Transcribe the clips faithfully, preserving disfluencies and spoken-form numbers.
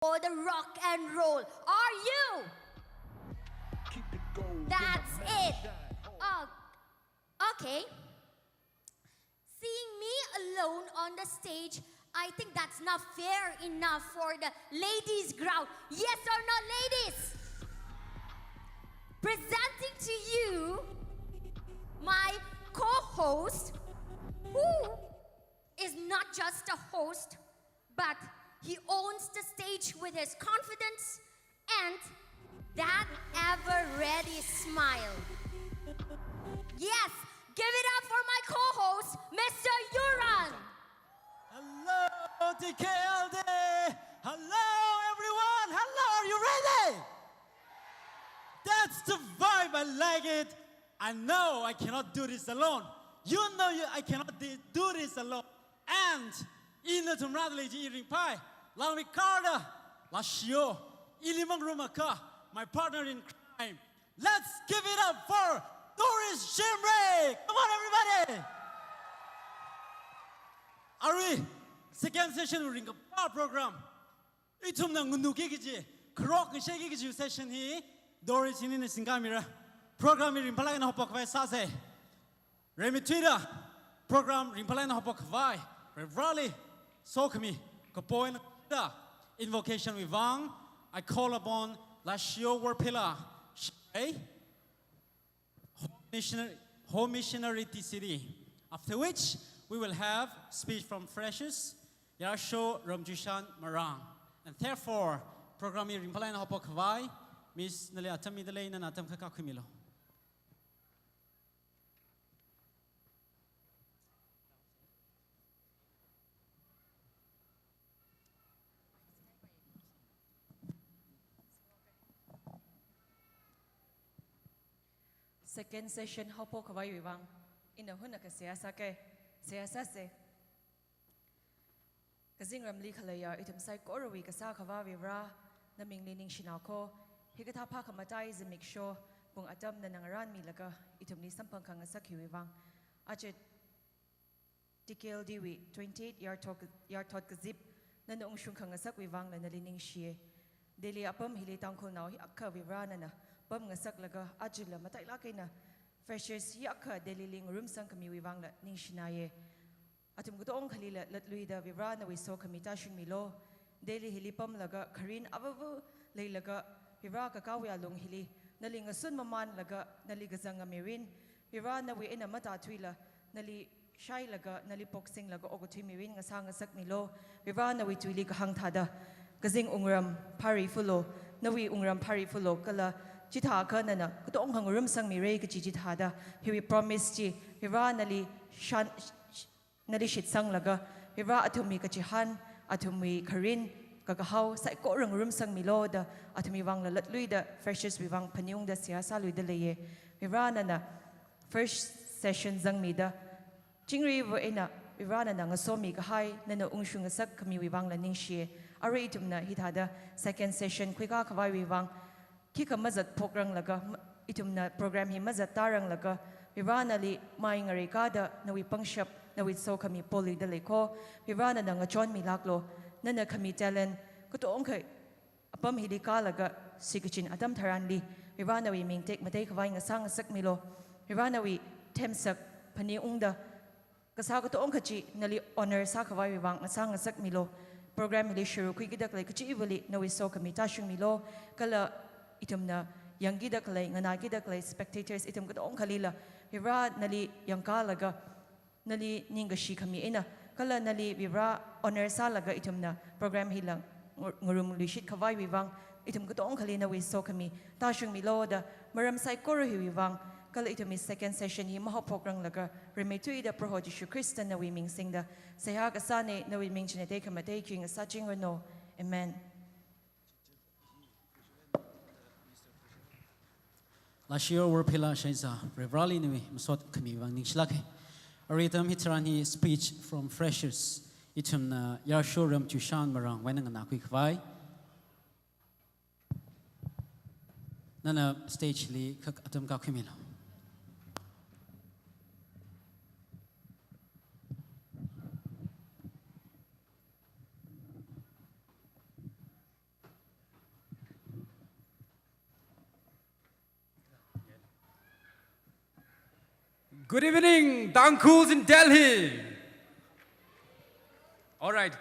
for the rock and roll. Are you? Keep it going. That's it. Oh, okay. Seeing me alone on the stage, I think that's not fair enough for the ladies' ground. Yes or no, ladies? Presenting to you my co-host, who is not just a host, but he owns the stage with his confidence and that ever ready smile. Yes, give it up for my co-host, Mister Yuran. Hello, T K L D. Hello, everyone. Hello, are you ready? That's the vibe. I like it. I know I cannot do this alone. You know you, I cannot di- do this alone. And in the Tumra Leji Ringpai, Langmi Carter, Lashio, Ilimang Rumaka, my partner in crime. Let's give it up for Doris Shimray. Come on, everybody. Arui, second session ringkapa program. Ithumna ngunukiki kaji, kharok ngashekiki kaji session hi, Doris hina singkhamira. Program hi ringphālāk eina haophok khavai sāsa. Rimeithuida, program ringphālāk eina haophok khavai, Reverend Raleigh, sokhami, kapo eina da, invocation wui vang, I call upon Lashio Warphila Shimray, Home Missionary, Home Missionary T C D, after which we will have speech from freshers, Yarsho Ramchushan Marang. And therefore, program hi ringphālāk eina haophok khavai, Miss nali atam mida lei, nana atam kha kakhuimilo. Second session haophok khavaiwui vang, ina hunakha seihā sāka, seihā sāsa. Kazingramli khaleiya ithum saikorawui kasā Akhava Vare, namingli ningshina kho, hikathā phākhamataiya zimiksho, pung atam nana ngarānmilaga, ithumli samphang khangasak hiwui vang. Aja T K L D wui twenty-eight yarthot, yarthot kazip, nana ungshung khangasakwui vangla nali ningshiya. Delhi apam hili Tangkhulnao hiyākha Vare nana pamngasaklaga, ajala matailāk eina freshers hiyākha Delhili ngarumsang khamiwui vangla ningshinaya. Athum katonga khalila latluida Vare nawui sokhami tāshungmilo. Delhi hili pamlaga kharin avavu leilaga Vare kakāwui alung hili nali ngasun mamanlaga nali kazang ngamirin. Vare nawui eina matāthuila nali shailaga nali phoksinglaga okathui mirin ngasā ngasakmilo. Vare nawui tuili kahāng thāda, kazing wungram phārifulo, nawui wungram phārifulo, kala chithākha nana katonga ngarumsangmira kaji chithāda, hiwui promise chi Vare nali shan, nali shitsanglaga, Vare athumwui kachihān, athumwui kharin, kakahao saikora ngarumsangmilo da, athumwui vangla latluida freshers wui vang phaningungda seihā sāluida leiya. Vare nana first session zangmida, chingriva eina Vare nana ngasomi kahai, nana ungshung ngasak khamiwui vangla ningshiya. Arui ithumna hithāda second session khuikā khavaiwui vang, khikha mazatphokranglaga, ma-, ithumna program hi mazattāranglaga, Vare nali mai ngareikāda nawui pangshap, nawui sokhami poluida lei kho. Vare nana ngachonmilāklo, nana khami talent katonga apam hili kālaga, sikachin atam tharanli Vare nawui ming tekmatei khavai ngasā ngasakmilo. Vare nawui themsak phaningungda, kasā katonga chi nali honor sākhavaiwui vang ngasā ngasakmilo. Program hili sharuk khuikida khalei kachivali nawui sokhami tāshungmilo. Kala ithumna yangkida khalei, nganākida khalei spectators ithum katonga khalila Vare nali yangkālaga, nali ningkashi khami eina, kala nali Vare honor sālaga ithumna program hila ngar-, ngarumluishit khavaiwui vang, ithum katonga khali nawui sokhami tāshungmilo da, maram saikora hiwui vang, kala ithumwui second session hi mahaophokranglaga, rimeithuida Proho Jishu Khrista nawui ming singda seihā kasāna, nawui ming china tekhamatei khi ngasāchingranu. Amen. Lashio Warphila Shaiza, Reverend Raleigh nawui masot khami vang ningshilāka. Arui atam hitharan hi speech from freshers, ithumna Yarsho Ramchushan Marang wui eina nganākhui khavai. Nana stage li kha atam kakhuimilo. Good evening, Tangkhuls in Delhi. All right,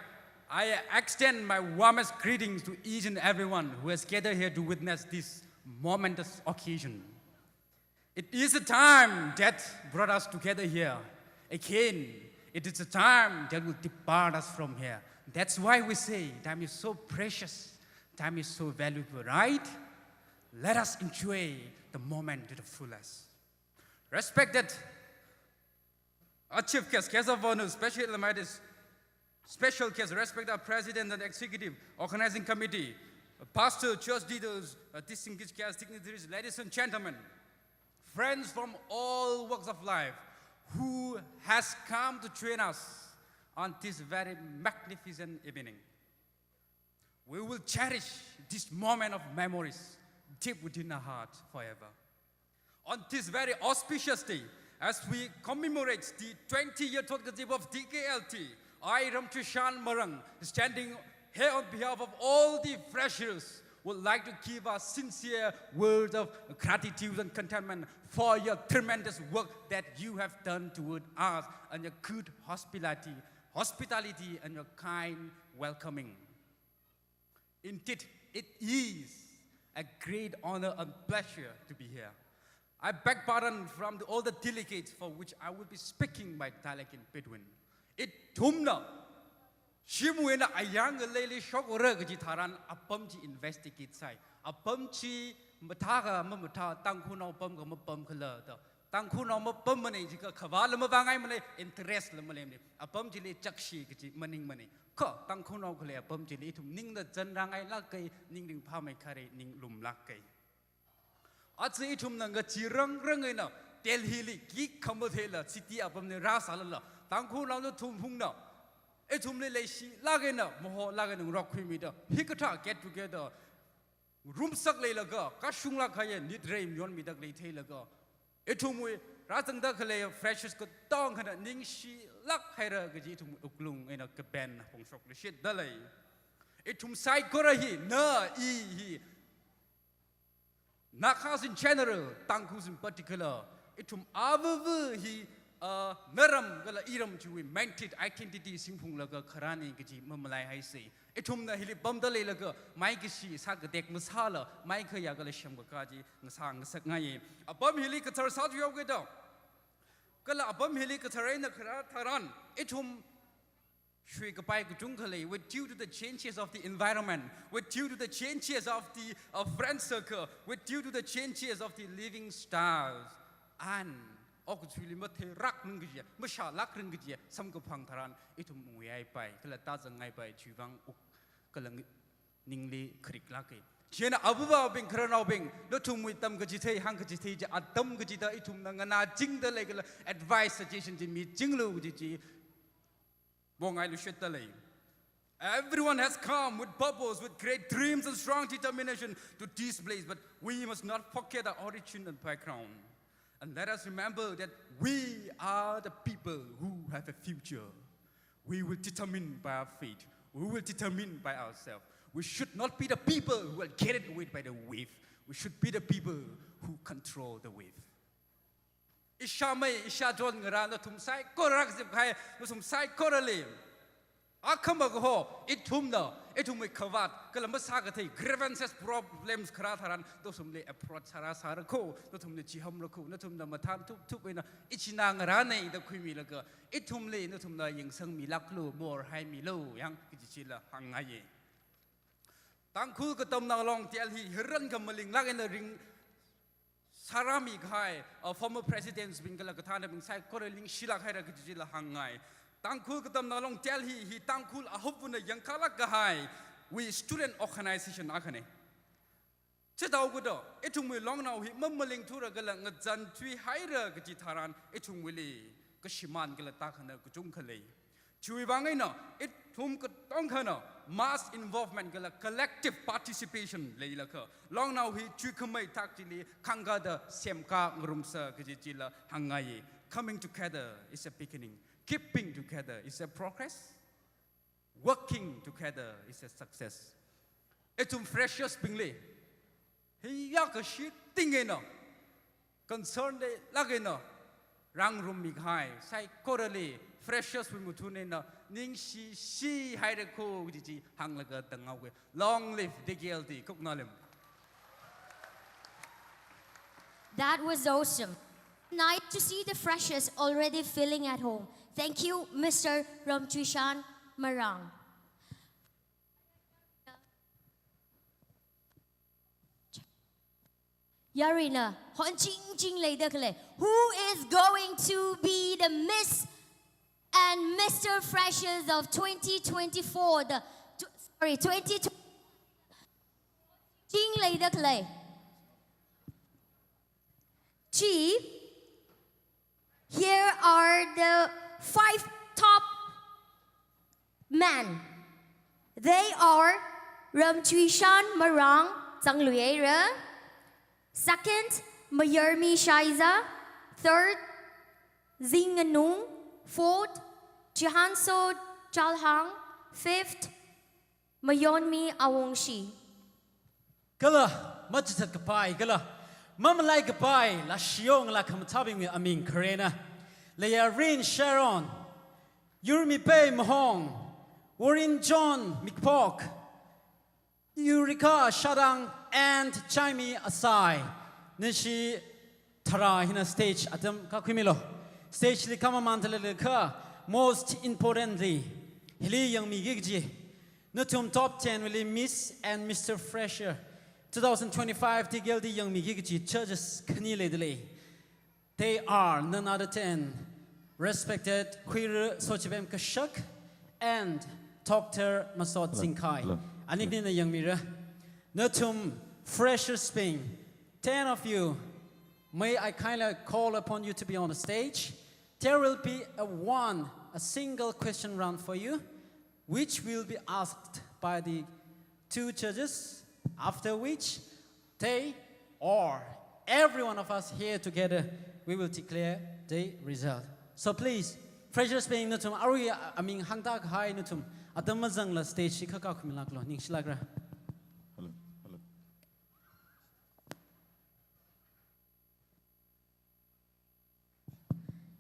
I extend my warmest greetings to each and everyone who has gathered here to witness this momentous occasion. It is a time that brought us together here. Again, it is a time that will depart us from here. That's why we say time is so precious, time is so valuable, right? Let us enjoy the moment to the fullest. Respected our chief guest, guest of honor, special invitees, special guest, respected our president and executive, organizing committee, pastor, church leaders, uh, distinguished guests, dignitaries, ladies and gentlemen, friends from all walks of life who has come to join us on this very magnificent evening. We will cherish this moment of memories deep within our heart forever. On this very auspicious day, as we commemorate the twenty-year Thotkazip of T K L T, I, Ramchishan Marang, standing here on behalf of all the freshers, would like to give our sincere words of gratitude and contentment for your tremendous work that you have done toward us and your good hospitality, hospitality and your kind welcoming. Indeed, it is a great honor and pleasure to be here. I beg pardon from the, all the delegates for which I will be speaking my dialect in Bedouin. Ithumna, shimwui eina ayang ngaleili shokra kaji tharan apam chi investigate sai. Apam chi mathā ka mamathā, Tangkhulnao pam ka mapam khala da. Tangkhulnao mapammanei jiakha khavāla mavāngaimana, interest la maleimana. Apam chili chakshi kaji maningmana. Kha Tangkhulnao khalei apam chili ithum ningna zanrāngailāka, ning ringphāmeikharei, ning lumlāka. Aja ithumna ngachee rangrang eina Delhili kikha matheila city apamli rāsālala, Tangkhulnao nathum hungna ithumli leishilāk eina, maholāk eina ngarokkhuimida, hikathā get together rumsak leilaga, kashunglāk kahai nitrei mayonmida khalei theilaga, ithumwui rāzangda khalei freshers katonga khana ningshilāk haira kaji ithum wuklung eina kapen phongshokluishitda lei. Ithum saikora hi, na, i hi, Nagas in general, Tangkhuls in particular, ithum avava hi, uh, naram kala iram chiwui minted identity singphunglaga kharāna kaji mamalaihaisa. Ithumna hili pamda leilaga, maikashi sākatek masāla, maikhayā kala semkakā chi ngasā ngasakngaiya. Apam hili kathar sāthuihaokida, kala apam hili kathar eina kharā tharan, ithum shuikapai kachungkha lei, with due to the changes of the environment, with due to the changes of the, uh, friend circle, with due to the changes of the living styles, and okathuili matheilāknung kaji, mashālāknung kaji samkaphang tharan ithum nguihaipai, kala tāzanghaipai, chiwuivang wuk kala ngi-, ningli khariklāka. Chieina avāvaobing, khararnaobing, nathumwui tamkachithei, hāngkachithei chi atam kachida ithumna nganāchingda lei kala advice, suggestion chi michinglu kaji chi pongailuishitda lei. Everyone has come with purpose, with great dreams and strong determination to this place, but we must not forget our origin and background. And let us remember that we are the people who have a future. We will determine by our fate. We will determine by ourselves. We should not be the people who are carried away by the wave. We should be the people who control the wave. Ishāmei, ishāchon ngarā nathum saikora, kazipkahai nathum saikorali, akhama kaho, ithumna, ithumwui khavāt kala masākathei grievances, problems kharā tharan nathumli approach sārāsāra kho, nathumli chihamra kho, nathumna mathān thupthup eina ichinā ngarāna da khuimilaga, ithumli nathumna yangsangmilāklu, morhaimilu, yang kaji chila hāngngaiya. Tangkhul Katamnao Long Delhi hiran kamalinglāk eina ring sārāmikahai, uh, former presidents bing kala kathānabing saikora ningshilāk haira kaji chila hāngngai. Tangkhul Katamnao Long Delhi hi Tangkhul ahupvana yangkhalāk kahaiwui student organization akhana. Chithāhaokida, ithumwui longnao hi mamalingthura kala ngazanthui haira kaji tharan, ithumwuili kashimān kala tākhana kachungkha lei. Chiwuivang eina, ithum katongkhana mass involvement kala collective participation leilakha, longnao hi chuikhamei thak chili khangkāda semkā ngarumsa kaji chila hāngngai. Coming together is a beginning. Keeping together is a progress. Working together is a success. Ithum freshers bingli, hiyākha shiting eina, concern leilāk eina, rāngarummikahai saikorali freshers wui ngathana eina ningshishihairako kaji chi hānglaga tānghaoga. Long live D K L D, Kuknalim. That was awesome. Nice to see the freshers already feeling at home. Thank you, Mister Ramchuishan Marang. Yaruina, honchingching leida khalei. Who is going to be the Miss and Mister Freshers of twenty twenty-four? The, tw-, sorry, twenty twenty. Ching leida khalei. Chi, here are the five top men. They are Ramchuishan Marang, zangluihaira. Second, Mayarmi Shaiza. Third, Zinganung. Fourth, Chihanso Chalhang. Fifth, Mayonmi Awungshi. Kala, machichat kapai, kala, mamalai kapai, Lashiyong la khamathābingwui aming kharena. Leiya Rin Sharon, Yurmi Pei Mahong, Warren John Mikpok, Eureka Shadang and Chaimi Asai. Nashi tharā hina stage atam kakhuimilo. Stage li khamamān thalala kha, most importantly, hili yangmiki kaji, nathum top ten wuili Miss and Mister Fresher two thousand twenty-five T K L D yangmiki kaji judges khani leidalei. They are none other than respected Khuira Sochibem Kashak and Doctor Masot Hello. Singkhai. Hello. Aniknina yangmira. Nathum freshers bing, ten of you, may I kindly call upon you to be on the stage. There will be a one, a single question round for you, which will be asked by the two judges, after which they or every one of us here together, we will declare the result. So please, freshers bing nathum arui aming hāngda kahai nathum atam mazangla stage hi kakhuimilaklo, ningshilakra. Hello, hello.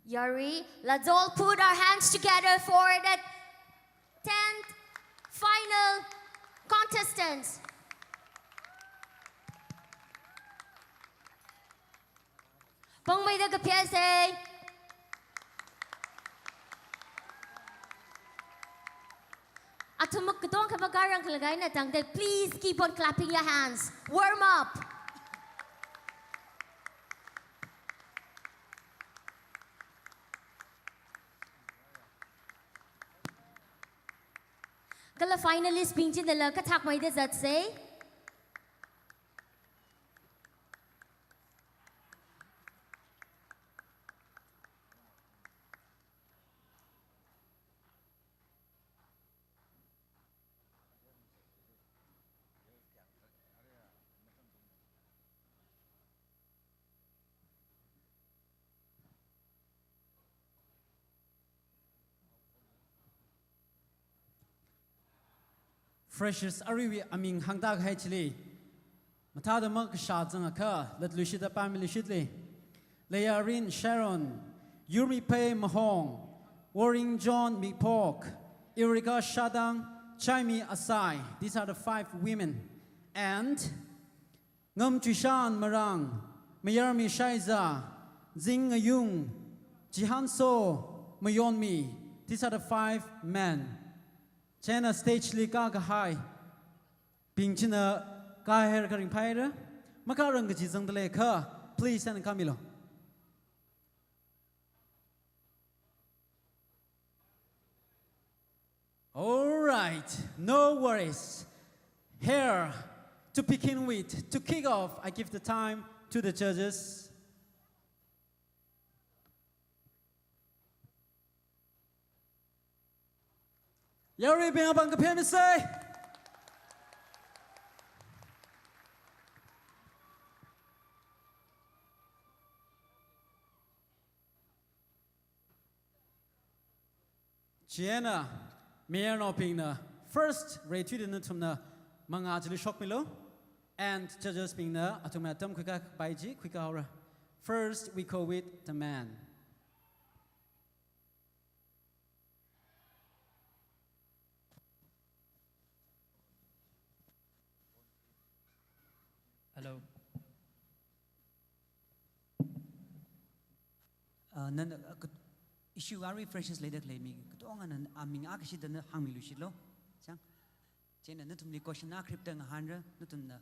Yari, let's all put our hands together for the tenth final contestants. Pangmeida kapheisei. Athum katonga kha makarang khalagaina tangda, please keep on clapping your hands. Warm up. Kala finalist bing chinala kathakmeida zatsei. Freshers aruiwui aming hāngda kahai chili mathāda makashā zangakha, latluishita pāmiluishitlei. Leiya Rin Sharon, Yurmi Pei Mahong, Waring John Mikpok, Erika Shadang, Chaimi Asai. These are the five women. And Ngamchuishan Marang, Mayarmi Shaiza, Zing Ngayung, Jihanso Mayonmi. These are the five men. Chieina stage li kakahai bing china kaher karingphaira. Makarang kaji zangda leikha, please and kamilo. All right, no worries. Here, to begin with, to kick off, I give the time to the judges. Yaruibing apāng kaphemisa. Chieina, mayarnaobingna first reithuida nathumna mangā chili shokmilo, and judges bingna athumwui atam khuikā kapai chi khuikāhaora. First, we go with the man. Nana, uh, kat-, issue arui freshers leida khalei mi katongana aming akashida na hāngmilu shilo. Chang. Chieina nathumli question akha khripta ngahānra, nathumna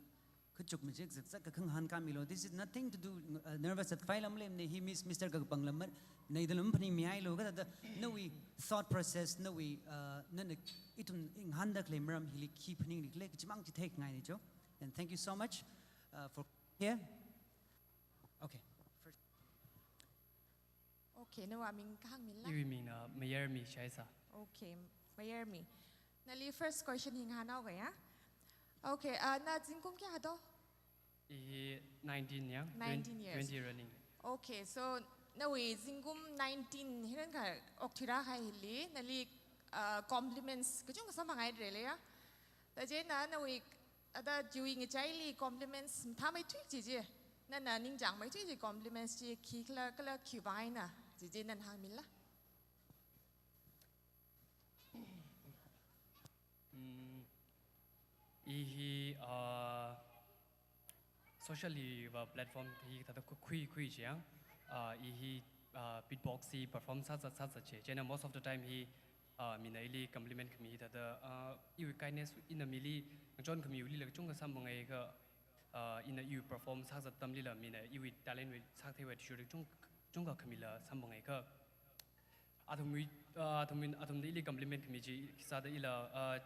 kachuk machik zakzak kakha ngahānkāmilu. This is nothing to do, uh, nervous at khavai lam lemne, hi Miss, Mister Kakapang lam mar, neida lam phaningmihailo, kathāda nawui thought process, nawui, uh, nana ithum ngahānda khalei maram hili khi phaningli khalei, kachimang chi theingaine cho. And thank you so much, uh, for here. Okay. First. Okay, nawui aming kahāngmila? Iwui mingna Mayarmi Shaisa. Okay, Mayarmi. Nali first question hi ngahānhaoga ya. Okay, uh, na zingkum kayā do? I nineteen ya, twen-, nineteen years. Twenty running. Okay, so nawui zingkum nineteen hi ranka okthui rākahai hili, nali, uh, compliments kachungkha samphanghairale ya. Thāda chieina nawui, ada chiwui ngachaili compliments mathāmeithui chi chi, nana ningchāngmeithui chi compliments chi khikhala, kala khiwuivang eina chi chi nana hāngmila? Mm, i hi, uh, social hi va platform hi thāda khu-, khui, khui chi ya. Uh, i hi, uh, beatbox hi perform sāzat, sāzat chi. Chieina most of the time hi, uh, mina ili compliment khami thāda, uh, iwui kindness ina mili ngachon khamiwuilila kachungkha samphangai kha, uh, ina iwui perform sāzat atamlila mina iwui talent wui sākatheiwui athishurda kachung-, kachungkha khamila samphangai kha. Athumwui, uh, athumwui, athumna ili compliment khami chi sāda ila, uh,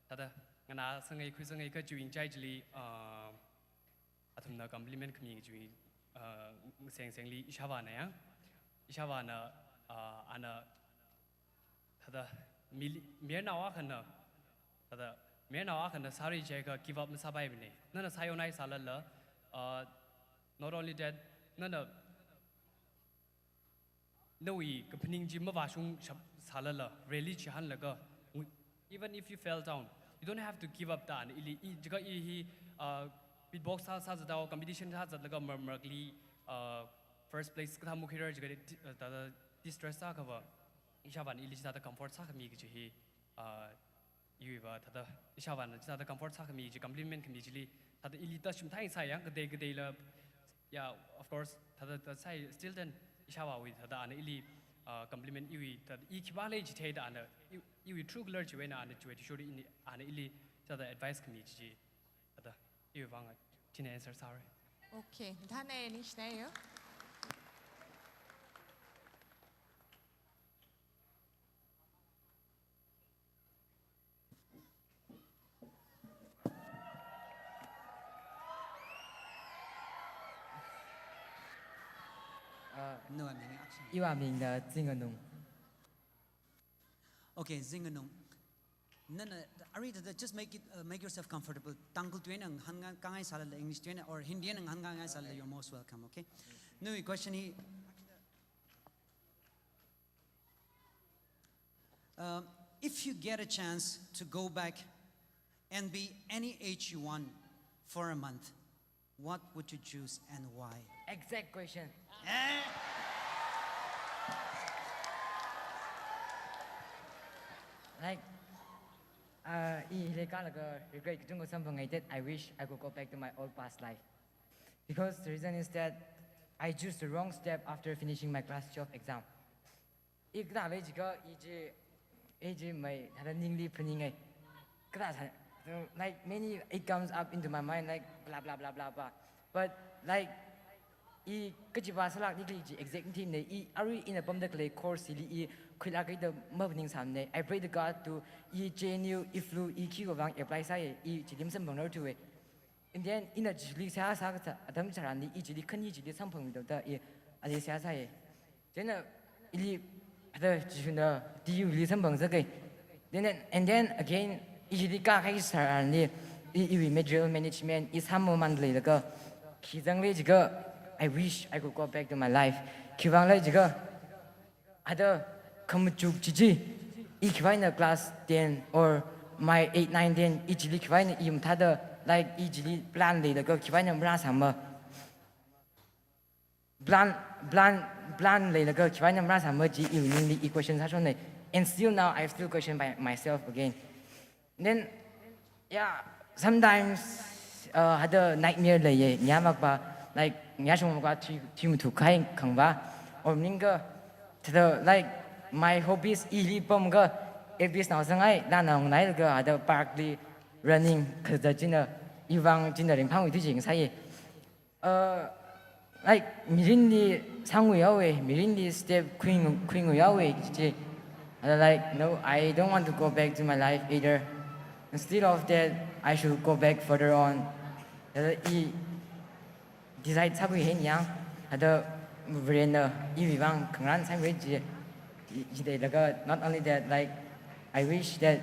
thāda nganāsangai khuisangai kha chiwui ngachaili, uh, athumna compliment khami chiwui, uh, seng sengli ishāvāna ya. Ishāvāna, uh, ana thāda mili, mayarnao akhana, thāda mayarnao akhana sāra jiakha give up masāpaimane. Nana sāyonhai sālala, uh, not only that, nana nawui kaphaning chi mavāshung shap sālala, rally chihānlaga, even if you fell down, you don't have to give up da ana ili, i, jiakha i hi, uh, beatbox sā, sāzathaowa, competition sāzatlaga marmar li, uh, first place kathā mukhuira jiakha di-, uh, thāda distress sākhava, ishāvāna ili chithāda comfort sākhami kaji hi, uh, iwui va thāda ishāvāna chithāda comfort sākhami chi, compliment khami chili thāda ili touch mathāi sāya, katei kateila, yeah, of course, thāda, thāda sāi, still then ishāvāwui thāda ana ili, uh, compliment iwui thāda i khipākhala chi theida ana i, iwui true color chiwui eina ana chiwui athishurda ini ana ili thāda advice khami chi chi thāda iwui vang china answer sāra. Okay, thāne, ningshina yo. Uh, no, I mean, actually. Iwui mingna Zinganung. Okay, Zinganung. Nana, arui thāda, just make it, uh, make yourself comfortable. Tangkhul tui eina ngahānkāngai sālala, English tui eina, or Hindi eina ngahānkāngai sālala, okay, you're most welcome, okay? Nawui question hi, um, if you get a chance to go back and be any age you want for a month, what would you choose and why? Exact question. Eh? Like, uh, i hili kālaga regret kachungkha samphangai that I wish I could go back to my old past life. Because the reason is that I choose the wrong step after finishing my class twelve exam. I kathālei jiakha, i chi, i chi mai, thāda ningli phaningai. Kathā sā, so, like, many, it comes up into my mind, like, blah, blah, blah, blah, blah. But, like, i kachiva sālāk nikli chi exact thing ne, i arui ina pamda khalei course li i khuilāk eina maphaningsāmane. I pray to God to i J N U, I F L U, i khiwuivang apply sāya, i chili masamphangrarthuwa. And then, ina chili seihā sākasā atam tharanli, i chili khani chili samphangmilu da i ali seihā sāya. Chieina ili ada Jishuna D U li samphangzaka. Then, and then again, i chili kākahai tharanli, i, iwui material management, i sāmamān leilaga, khi zanglei jiakha, I wish I could go back to my life. Khiwuivang lei jiakha, ada khamachuk chi chi, i khiwuivang eina class ten or my eight, nine, ten, i chili khiwuivang eina i mathāda, like, i chili plan leilaga khiwuivang eina marāsāma. Plan, plan, plan leilaga khiwuivang eina marāsāma chi iwui ningli i question sāshonna. And still now, I still question by myself again. Then, yeah, sometimes, uh, ada nightmare leiya, ngayā makpa, like, ngayāshung makpa, thui, thui mathukahai khangva, or maningakha, Thāda, like, my hobbies ili pamkha, L P S nao zangai, lānao nganailaga, thāda park li running, kaja china, iwui vang china ringphāwui tui chi ngasai. Uh, like, mirinli sāngui haowe, mirinli step khuing-, khuingui haowe, chi. And, like, no, I don't want to go back to my life either. Instead of that, I should go back further on. Thāda i decide sākhui hen yang, thāda Varena iwui vang khangarān sāngui chi, i, chitheilaga, not only that, like, I wish that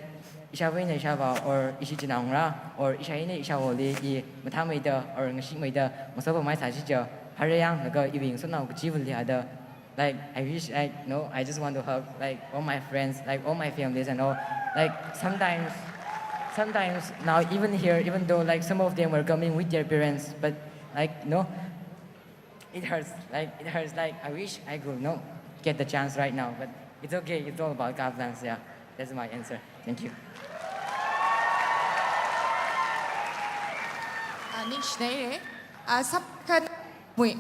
ishāvā eina ishāvā, or ishi chinaongarā, or ishā eina ishāvāli i mathāmeida, or ngashikmeida, masāpamai sāsi chi, hare yang, laga iwui ngasotnao kachivali thāda, like, I wish, like, no, I just want to hug, like, all my friends, like, all my families and all. Like, sometimes, sometimes now even here, even though, like, some of them were coming with their parents, but, like, no, it hurts, like, it hurts, like, I wish I could, no, get the chance right now, but it's okay, it's all about God's plans, yeah. That's my answer. Thank you. Ah, ningshinei, eh? Ah, sāpai khanā, wait.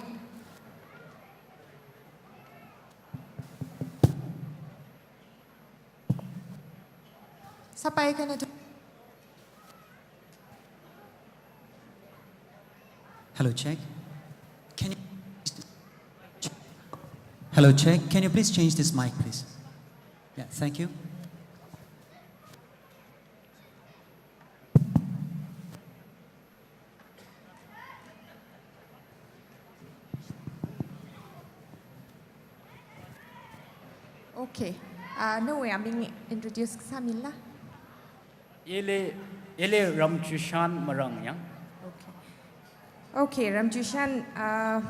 Sāpai khanā. Hello, check. Can you, hello, check. Can you please change this mic, please? Yeah, thank you. Okay. Ah, nawui aming introduce sāmila? Ili, ili Ramchushan Marang yang. Okay. Okay, Ramchushan, ah,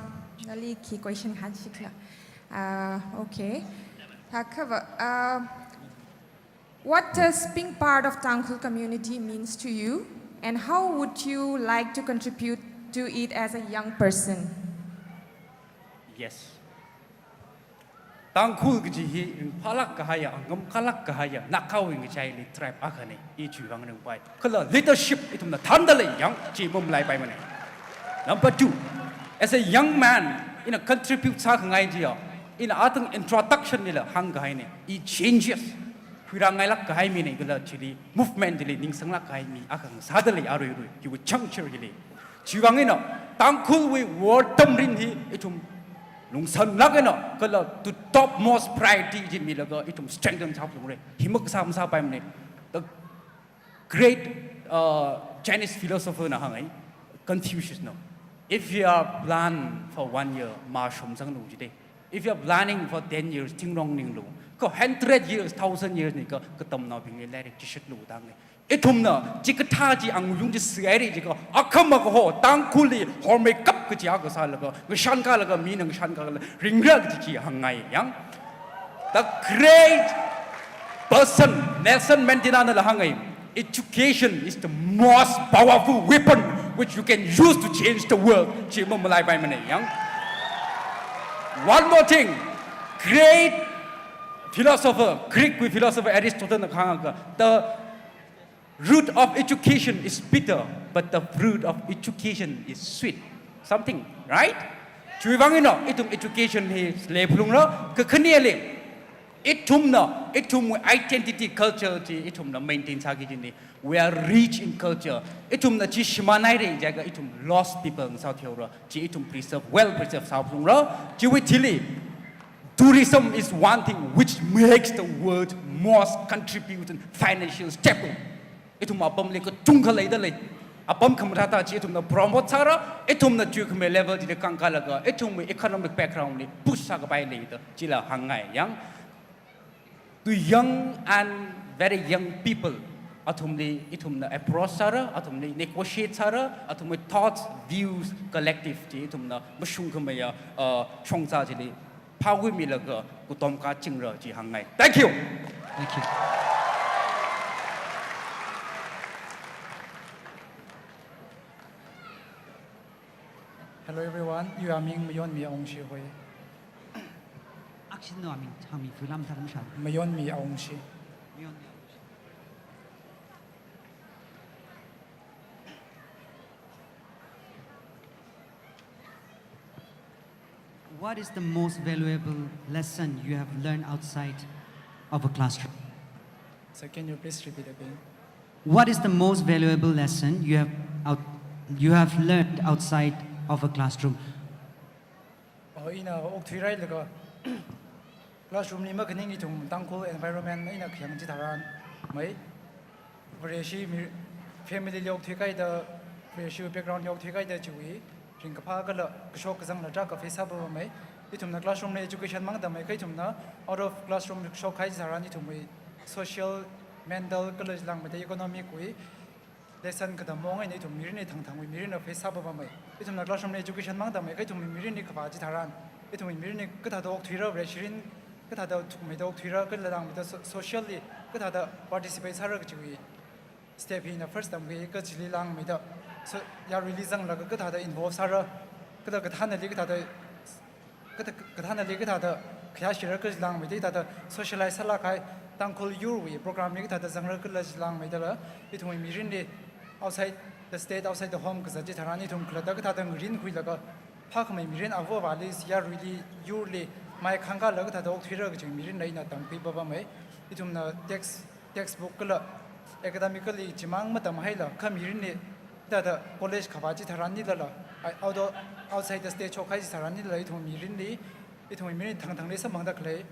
nali khi question hāngshikla. Ah, okay. Thākha va, ah, what does being part of Tangkhul community means to you, and how would you like to contribute to it as a young person? Yes. Tangkhul kaji hi ringphālāk kahaiya, ngamkālāk kahaiya, Nagawui ngachaili tribe akhane, i chiwui vang ringphāi. Kala leadership ithumna thānda lei yang, chi mamalaipaimane. Number two, as a young man, ina contribute sākhangai chiya, ina athang introduction lila hāngkahaine, i changes. Huirāngailāk kahai mine kala chili movement chili ningsanglāk kahai mi akha ngasāda lei aruirui, chiwui juncture chili. Chiwui vang eina, Tangkhulwui war tamrin hi ithum lungsanlāk eina, kala to topmost priority chi milaga ithum strengthen sāphalungra. Hi makasā masāpaimane. The great, uh, Chinese philosopher na hāngai, Confucius na. If you are plan for one year, mashum zanglu jide. If you are planning for ten years, thingrong ninglu. Kha hundred years, thousand years ni kha, katamnaobingli lairik chishatlu dang ni. Ithumna, chikathā chi anglung chi sāhaira jiakha, akhama kaho, Tangkhulli, hormeikap kaji akha sālaga, ngashankālaga, mina ngashankālaga, ringra kaji chi hāngngai yang. The great person, Nelson Mandela nala hāngai, education is the most powerful weapon which you can use to change the world. Chi mamalaipaimane yang. One more thing, great philosopher, Greek wui philosopher Aristotle na kahāng akha, the root of education is bitter, but the fruit of education is sweet. Something, right? Chiwui vang eina, ithum education hi leiphalungra, kakhaneli, ithumna, ithumwui identity culture chi, ithumna maintain sāki kajina. We are rich in culture. Ithumna chi shimānhaira jiakha, ithum lost people ngasātheira, chi ithum preserve, well preserve sāphalungra, chiwui thili, tourism is one thing which makes the world most contribute and financial stable. Ithum apamli kachungkha leida lei. Apam khamathāthā chi ithumna promote sāra, ithumna chuikhamei level chili kāngkālaga, ithumwui economic background li push sākapai leida, chila hāngngai yang. To young and very young people, athumli ithumna approach sāra, athumli negotiate sāra, athumwui thoughts, views, collective chi ithumna mashungkhameiya, uh, shongza chili phākhuimilaga katom kachingra chi hāngngai. Thank you. Thank you. Hello everyone, iwui aming Mayonmi Aungshi hoi. Action no aming, changmi film thar mashan. Mayonmi Aungshi. Mayonmi Aungshi. What is the most valuable lesson you have learned outside of a classroom? So can you please repeat again? What is the most valuable lesson you have out, you have learned outside of a classroom? Oh, ina okthuirailaga classroom li makaning ithum Tangkhul environment eina khayang chitharan mai. Vareshi mi family li okthuikaida, Vareshi background li okthuikaida chiwui ringkaphā kala kashok kazangla tarākha face sāpapamei. Ithumna classroom li education mang tammei, kha ithumna out of classroom shokkahai chitharan ithumwui social, mental kala chilangmeida economic wui lesson katam mong eina ithum mirinli thangthangwui mirinla face sāpapamei. Ithumna classroom li education mang tammei, kha ithumwui mirinli kavā chitharan, ithumwui mirinli kathāda okthuira, Vareshirin kathāda thukmeida okthuira, kala chilangmeida so-, socially kathāda participate sāra kachiwui step hina first tamkhui, kachili langmeida so yaruili zanglaga kathāda involve sāra, kala kathānali kathāda katha-, kathānali kathāda khayāshira, kala chilangmeida kathāda socialize sālākkahai, Tangkhul yurwui program li kathāda zangra, kala chilangmeidala ithumwui mirinli outside the state, outside the home kazat chitharan ithum khalatta kathāda ngarinkhuilaga phākhamei mirin avo avāli, yaruili, yurli mai khangkālaga kathāda okthuira kachi mirinla ina tamkhuipapamei. Ithumna text, textbook kala academically chimang matamhaila, kha mirinli kathāda college kavā chitharanlila, ai, out of, outside the state shokkahai chitharanlila ithum mirinli, ithum mirin thangthangli samphangda khalei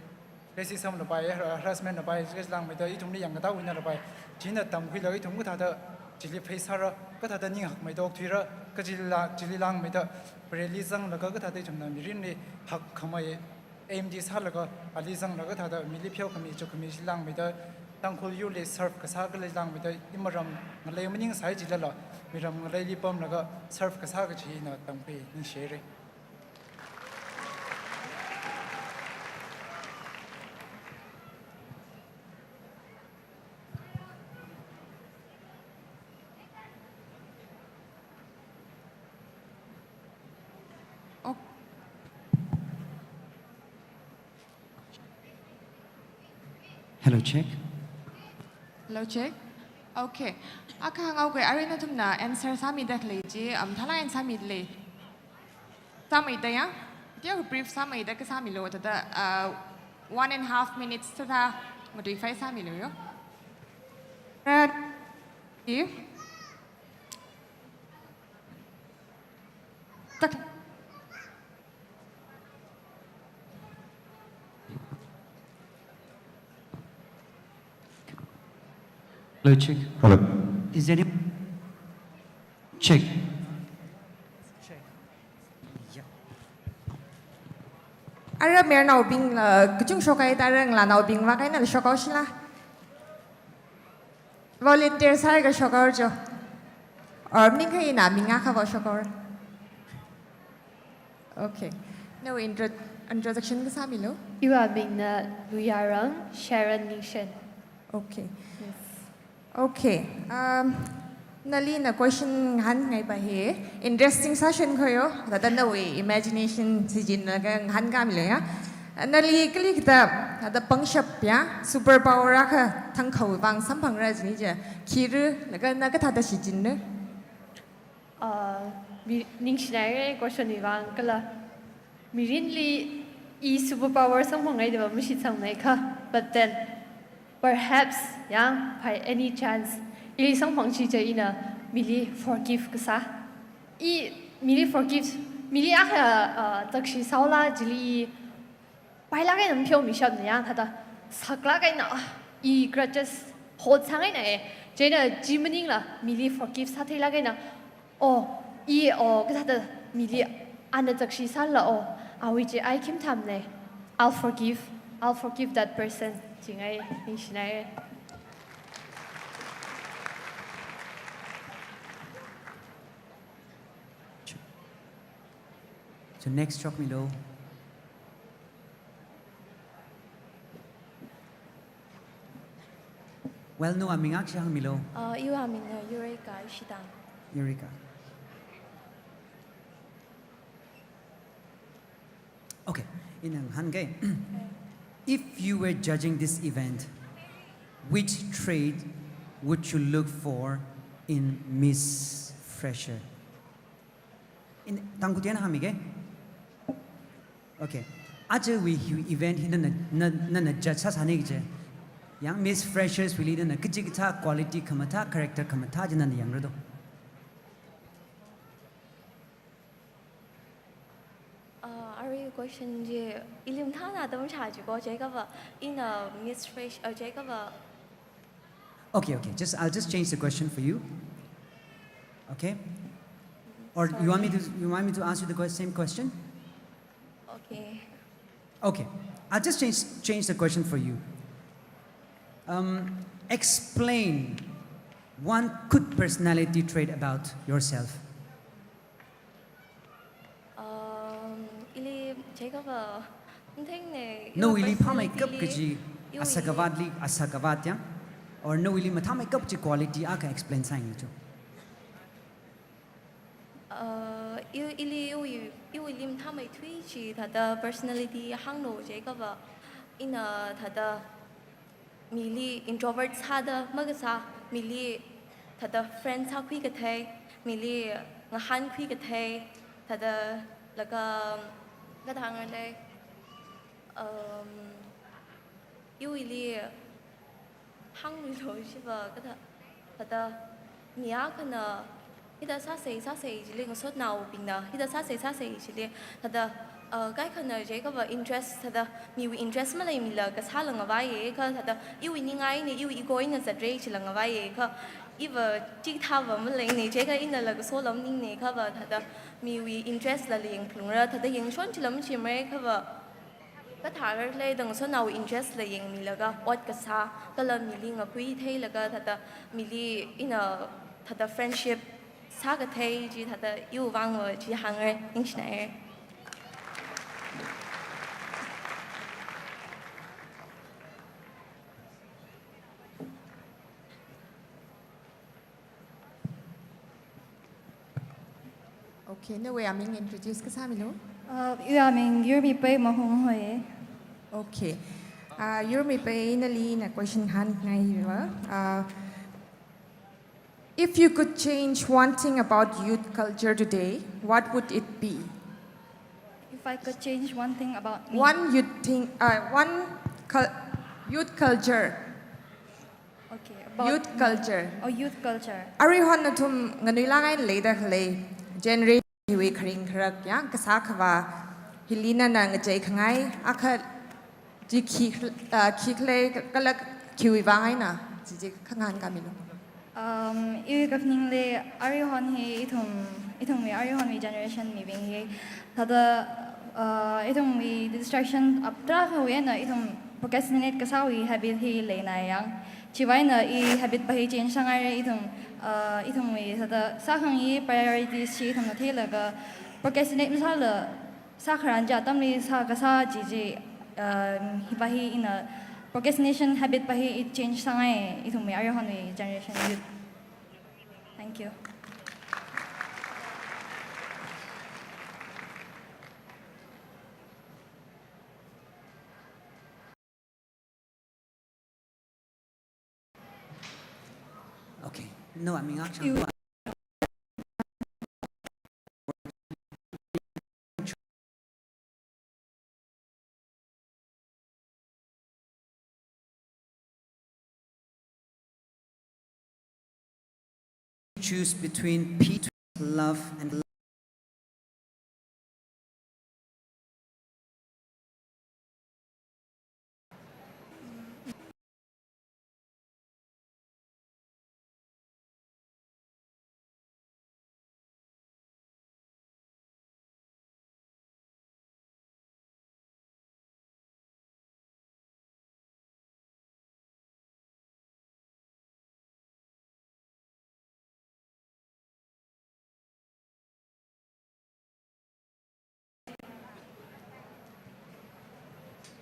racism lapai, har-, harassment lapai, kala chilangmeida ithumli yangkatā wui eina lapai, china tamkhuilaga ithum kathāda chili face sāra, kathāda ninghakmeida okthuira, kachila, chili langmeida Vareli zanglaga kathāda ithumna mirinli hakkhamei aim chi sālaga ali zanglaga kathāda mili pheokhami, chukkhami, chilangmeida Tangkhul yurli serve kasā, kala chilangmeida imaram ngalei maningsai chilala miram ngaleili pamlaga serve kasā kachi ina tamkhui, ningshire. Oh. Hello, check. Hello, check. Okay. Akha hāngaokei, arui nathumna answer sāmida khalei chi, um, thala answer sāmida lei. Sāmeida ya? Dia brief sāmeida kasāmilu, thāda, uh, one and a half minutes thāda matuifai sāmilu yo. Ra-, i? Tak. Hello, check. Hello. Is there any check? Ara mayarnaobingla kachung shokhaida, ara ngalānaobing vākhaina la shokhaoshila. Volunteer sālaga shokhaocho. Or maningakha ina ming akha vā shokhaora. Okay. Nawui intro-, introduction kasāmilu. Iwui mingna Luyarang Sharon Ningshen. Okay. Yes. Okay. Um, nali ina question ngahānngai pa hi. Interesting session khoyo. Thāda nawui imagination shichinlaga ngahānkāmilu ya. Nali kali kathā, thāda pangshap ya, superpower akha thangkhawui vang samphangra jini chi, khira, laga na kathāda shichinra? Uh, mi-, ningshinaire question wui vang kala. Mirinli i superpower samphangngaida va mashitsangmana kha, but then, perhaps, ya, by any chance, ili samphangchi chi ina mili forgive kasā. I mili forgive, mili akha, uh, takshi sāhaola chili pailāk eina mapheomishapna ya, thāda saklāk eina, ah, i grudges hold sāngaina e. Chieina chi maningla mili forgive sātheilāk eina, oh, i, oh, kathāda mili ana takshi sāla, oh, awui chi ai khim thamna. I'll forgive, I'll forgive that person. Jingai, ningshinai. So next shokmilu. Well, nawui ming akha hāngmilu. Uh, iwui mingna Eureka Ishitang. Eureka. Okay, ina ngahānke. Eh. If you were judging this event, which trait would you look for in Miss Fresher? In Tangkhul tui eina hāngmike. Okay. Ajawui hi event hi nana, na, nana judge sāsāna kaje. Yang Miss Freshers wuili nana kachi kathā quality khamathā, character khamathā chi nana yangra do. Uh, arui question chi, ili mathāna atam shā chiko, chiakha va, ina Miss Fresh, uh, chiakha va. Okay, okay. Just, I'll just change the question for you. Okay? Or you want me to, you want me to ask you the que-, same question? Okay. Okay. I'll just change, change the question for you. Um, explain one good personality trait about yourself. Um, ili, chiakha va, matheng ne, iwui personality li, nawuili phāmeikap kaji, iwui asakavātli, asakavāt ya? Or nawuili mathāmeikap kaji quality akha explain sāyanglu cho. Uh, i-, ili, iwui, iwuili mathāmeithui chi thāda personality hānglu chiakha va, ina thāda mili introvert sāda makasā, mili thāda friend sākhui kathei, mili ngahānkhui kathei, thāda laga, kathāda hāngra lei, um, iwuili hāngluilo shiva kathā, thāda mi akhana hithāda sāsei, sāsei chili ngasotnaobingna, hithāda sāsei, sāsei chili, thāda, uh, kaikhana chiakha va interest, thāda miwui interest maleimila kasāla ngavaiya, kha thāda iwui ningai ne, iwui ego eina zatra chila ngavaiya, kha iva chikathā va maleina, chiakha inala kasola maningna, kha va thāda miwui interest lala yangphalungra, thāda yangshon chila machimara, kha va kathāda rāra lei da ngasotnaowui interest la yangmilaga ot kasā, kala mili ngakhui theilaga thāda mili ina thāda friendship sākathei chi thāda iwui vangva chi hāngra, ningshinaira. Okay, nawui aming introduce kasāmilu. Uh, iwui aming Yurmipei Mahung hoi. Okay. Uh, Yurmipei, nali ina question hāngngai hiva. Uh, if you could change one thing about youth culture today, what would it be? If I could change one thing about me. One youth thing, uh, one cul-, youth culture. Okay, about youth culture. Oh, youth culture. Aruihon nathum nganuilāk eina leida khalei generation hiwui kharing kharak ya, kasā khavā hili nana ngachei khangai akha chi khi, ah, khi khalei kala khiwui vang eina, chi chi khangahān kamilu. Um, iwui kaphaningli aruihon hi ithum, ithumwui aruihonwui generation mibing hi thāda, uh, ithumwui distraction ap tarākhawui eina ithum procrastinate kasāwui habit hi leina yang. Chiwui eina i habit pa hi change sāngaira ithum, uh, ithumwui thāda sākhangai priorities chi ithumna theilaga procrastinate masāla sākharan chi atamli sā kasā chi chi, uh, hi pa hi ina procrastination habit pa hi i change sāngai ithumwui aruihonwui generation youth. Thank you. Okay. No, I mean, actually, you choose between peace, love, and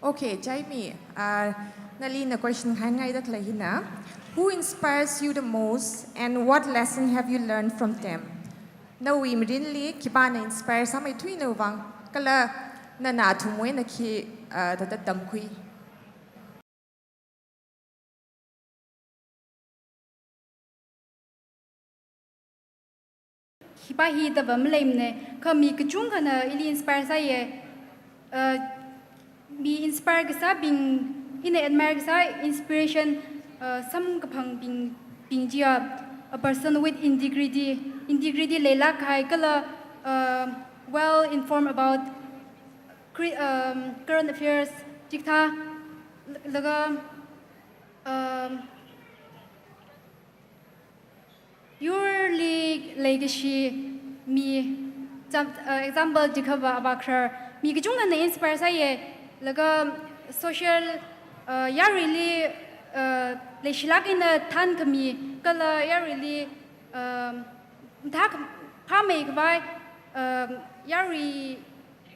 Okay, Jaime, uh, nali ina question hāngngaida khalei hina. Who inspires you the most and what lesson have you learned from them? Nawui mirinli khipāna inspire sāmeithui nawui vang, kala nana athumwui eina khi, uh, thāda tamkhui? Hi pa hi thāda va maleimana, kha mi kachungkhana ili inspire sāya. Uh, mi inspire kasābing, ina admire kasā inspiration, uh, samkaphangbing, bing chiya, a person with integrity, integrity leilāk kahai kala, uh, well informed about cre-, um, current affairs, chikathā, laga, um, yurli leikashi mi, cham-, uh, example, jikhava avākharar, mi kachungkhana inspire sāya, laga social, uh, yaruili, uh, leishilāk eina thānkhami, kala yaruili, um, thak phāmeikhavai, um, yarui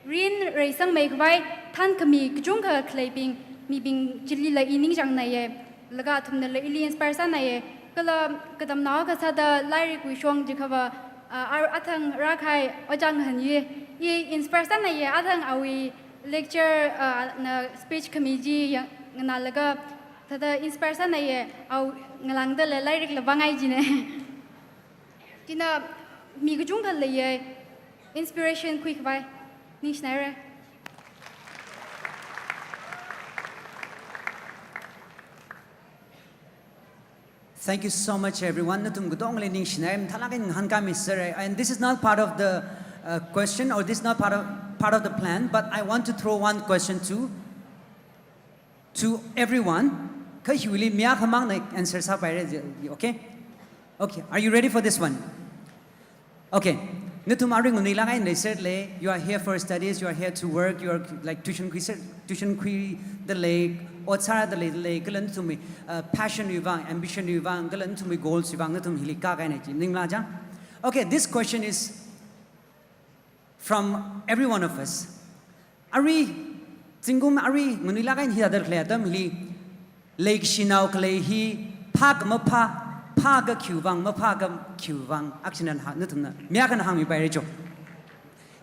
rin reisangmeikhavai thānkhami kachungkha khaleibing, mibing chilila i ningchāngnaiya, laga athumnala ili inspire sānaiya, kala katamnao akha sāda lairikwui shong jikhava, ah, ar-, athang rākahai Ojā Ngahanyi, i inspire sānaiya, athang awui lecture, ah, na speech khami chi yang nganālaga, thāda inspire sānaiya, awui ngalāngdala lairikla vāngai jina. China mi kachungkha leiya, inspiration khuikhavai, ningshinaira. Thank you so much, everyone. Nathum katongali ningshinai, mathālāk eina ngahānkāmi sāra. And this is not part of the, uh, question, or this is not part of, part of the plan, but I want to throw one question to, to everyone. Kha hiwuili mi akhamangna answer sāpaira, okay? Okay, are you ready for this one? Okay. Nathum arui nganuilāk eina leiserle, you are here for studies, you are here to work, you are, like, tuition khuiser, tuition khuidalei, ot sādalei, lei, kala nathumwui, uh, passion wui vang, ambition wui vang, kala nathumwui goals wui vang, nathum hili kākahaina chi maningla chang. Okay, this question is from every one of us. Arui, zingkum arui, nganuilāk eina hithāda khalei atam hili, leikashinao khalei hi, phāka maphā, phāka khiwui vang, maphāka khiwui vang, akhashina ha, nathumna, mi akhana hāngmipaira cho.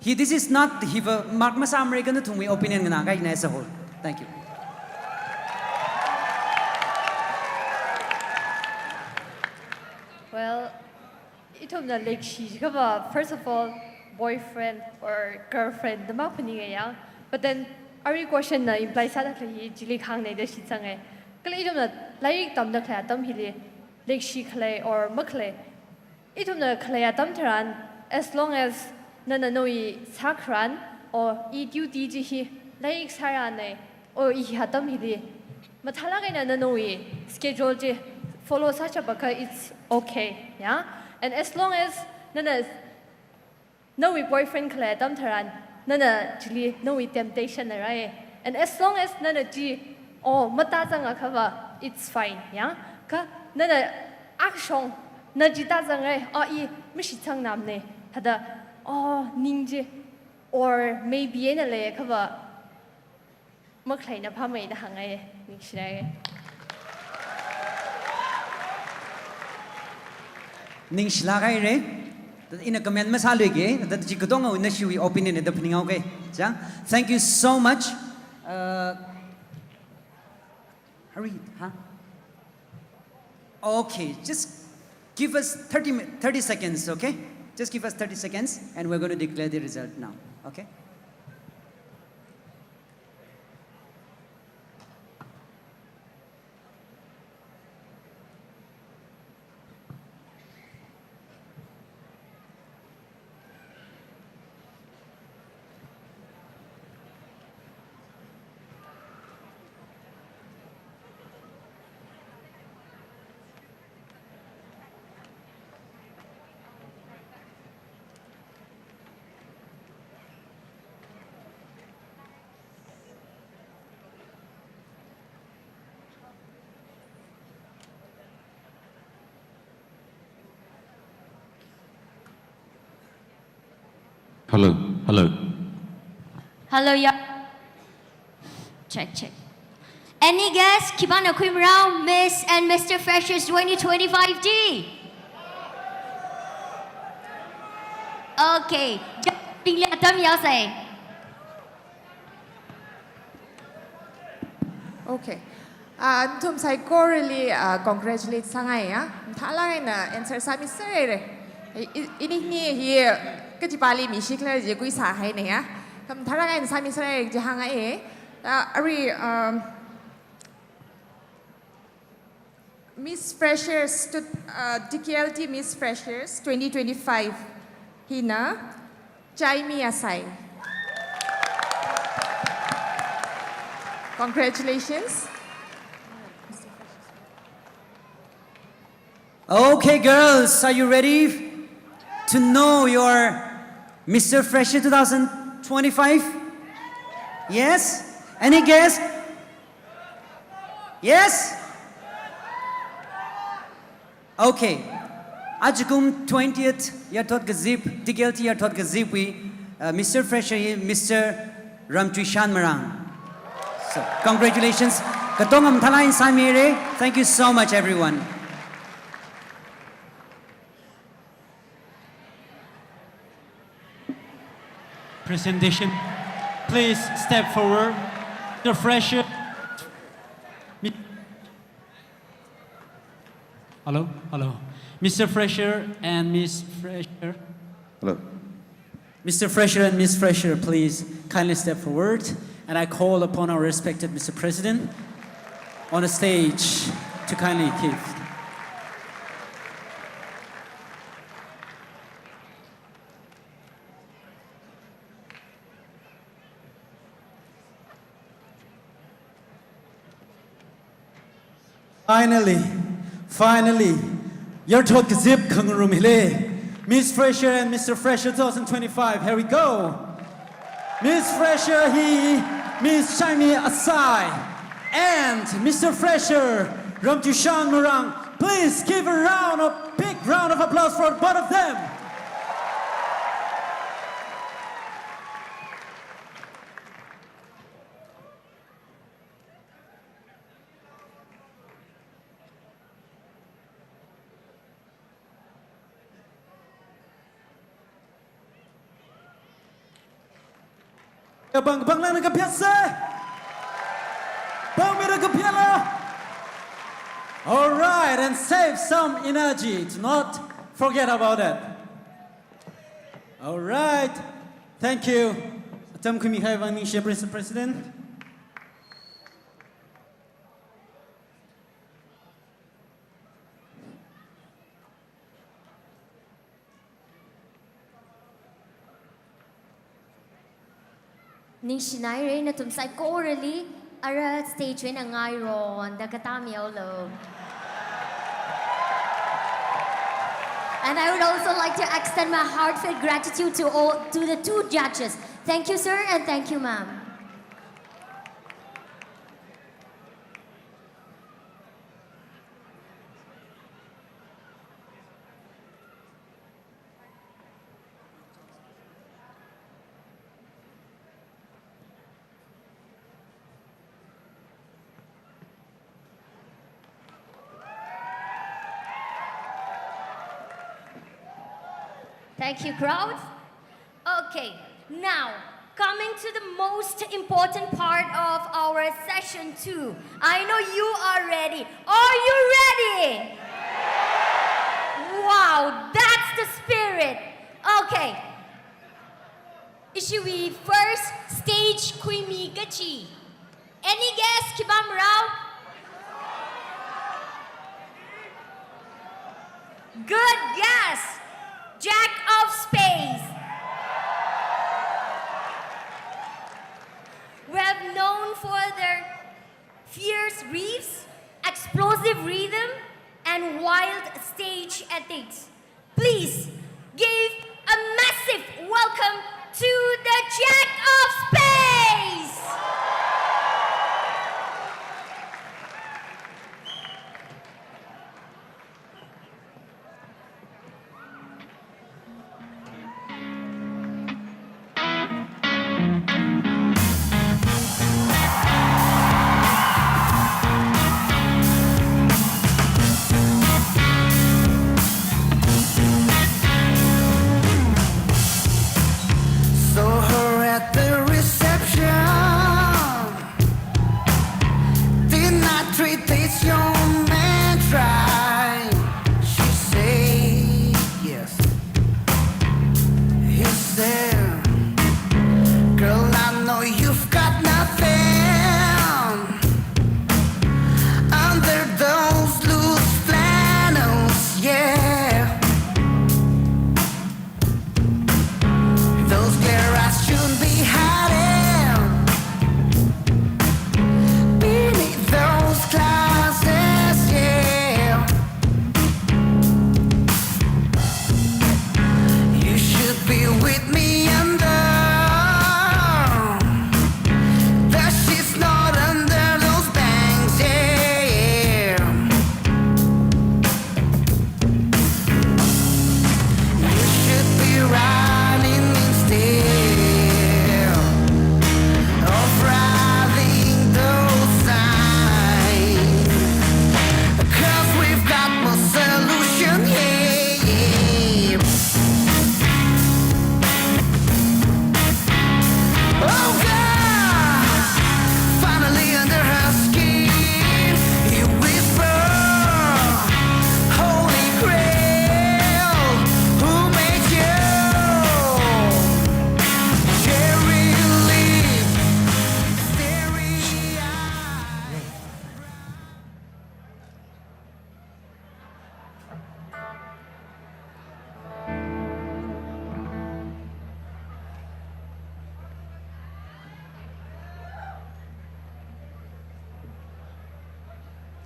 Hi, this is not, hiva mark masāmara kha nathumwui opinion nganākahaina as a whole. Thank you. Well, ithumna leikashi jikhava, first of all, boyfriend or girlfriend da maphaninga ya. But then, arui question na imply sāda khalei hi chili kahāngna da shitsanga. Kala ithumna lairik tamda khalei atam hili, leikashi khalei or makhalei, ithumna khalei atam tharan, as long as nana nawui sākharan, or i duty chi hi, lairik sārana, or i hi atam hili, mathālāk eina nawui schedule chi follow sāchapakha, it's okay, ya. And as long as nana nawui boyfriend khalei atam tharan, nana chili nawui temptation na rai. And as long as nana chi, oh, matāzangakhava, it's fine, ya. Kha nana akashong, na chi tāzangra, oh, i mashitsangnamna, thāda, oh, ning chi, or maybe eina leiakhava, makhaleina phāmei da hāngngai, ningshilāka. Ningshilāk haira. Ina comment masāluiki, thāda chi katonga nashiwui opinion da phaninghaoki. Chang, thank you so much. Uh, hurry, huh? Okay, just give us thirty mi-, thirty seconds, okay? Just give us thirty seconds, and we're gonna declare the result now, okay? Hello, hello. Hello, yeah. Check, check. Any guess? Khipāna khuimarao, Miss and Mister Freshers twenty twenty-five chi? Okay. Judge bingli atam yaosei. Okay. Ah, nathum saikorali, ah, congratulate sāngaiya. Mathālāk eina answer sāmiserhaira. I, i, ini hi, hi, kachipāli mishi khala chi khuisāhaina ya. Khamathā eina sāmiserei kaji hānga e. Uh, arui, um, Miss Freshers to, uh, D K L T Miss Freshers twenty twenty-five hina Chaimi Asai. Congratulations. Okay, girls, are you ready to know your Mister Fresher two thousand twenty-five? Yes? Any guess? Yes? Okay. Ajakum twentieth yarthot kazip, D K L T yarthot kazipwui, uh, Mister Fresher hi Mister Ramtuishan Marang. So, congratulations. Katonga mathālāk eina sāmiserei. Thank you so much, everyone. Presentation. Please step forward. The fresher. Mi-, hello, hello. Mister Fresher and Miss Fresher. Hello. Mister Fresher and Miss Fresher, please kindly step forward. And I call upon our respected Mister President on the stage to kindly give. Finally, finally, yarthot kazip khangarum hili. Miss Fresher and Mister Fresher two thousand twenty-five, here we go. Miss Fresher hi, Miss Chaimi Asai, and Mister Fresher, Ramtuishan Marang. Please give a round of, big round of applause for both of them. Kapang, kapang lana kapya se. Pangmira kapya la. All right, and save some energy. Do not forget about it. All right. Thank you. Atam khuimikahai vang ningshi, Mister President. Ningshinairei nathum saikorali, ara stage wui eina ngaironda katam yaolo. And I would also like to extend my heartfelt gratitude to all, to the two judges. Thank you, sir, and thank you, ma'am. Thank you, crowd. Okay, now, coming to the most important part of our session two. I know you are ready. Are you ready? Wow, that's the spirit. Okay. Ishiwui first stage khuimi kachi. Any guess, khipā marao? Good guess. Jack of Spades. We have known for their fierce riffs, explosive rhythm, and wild stage antics. Please give a massive welcome to the Jack of Spades! Saw her at the reception. Did not treat this young man right. She said yes. He said, "Girl,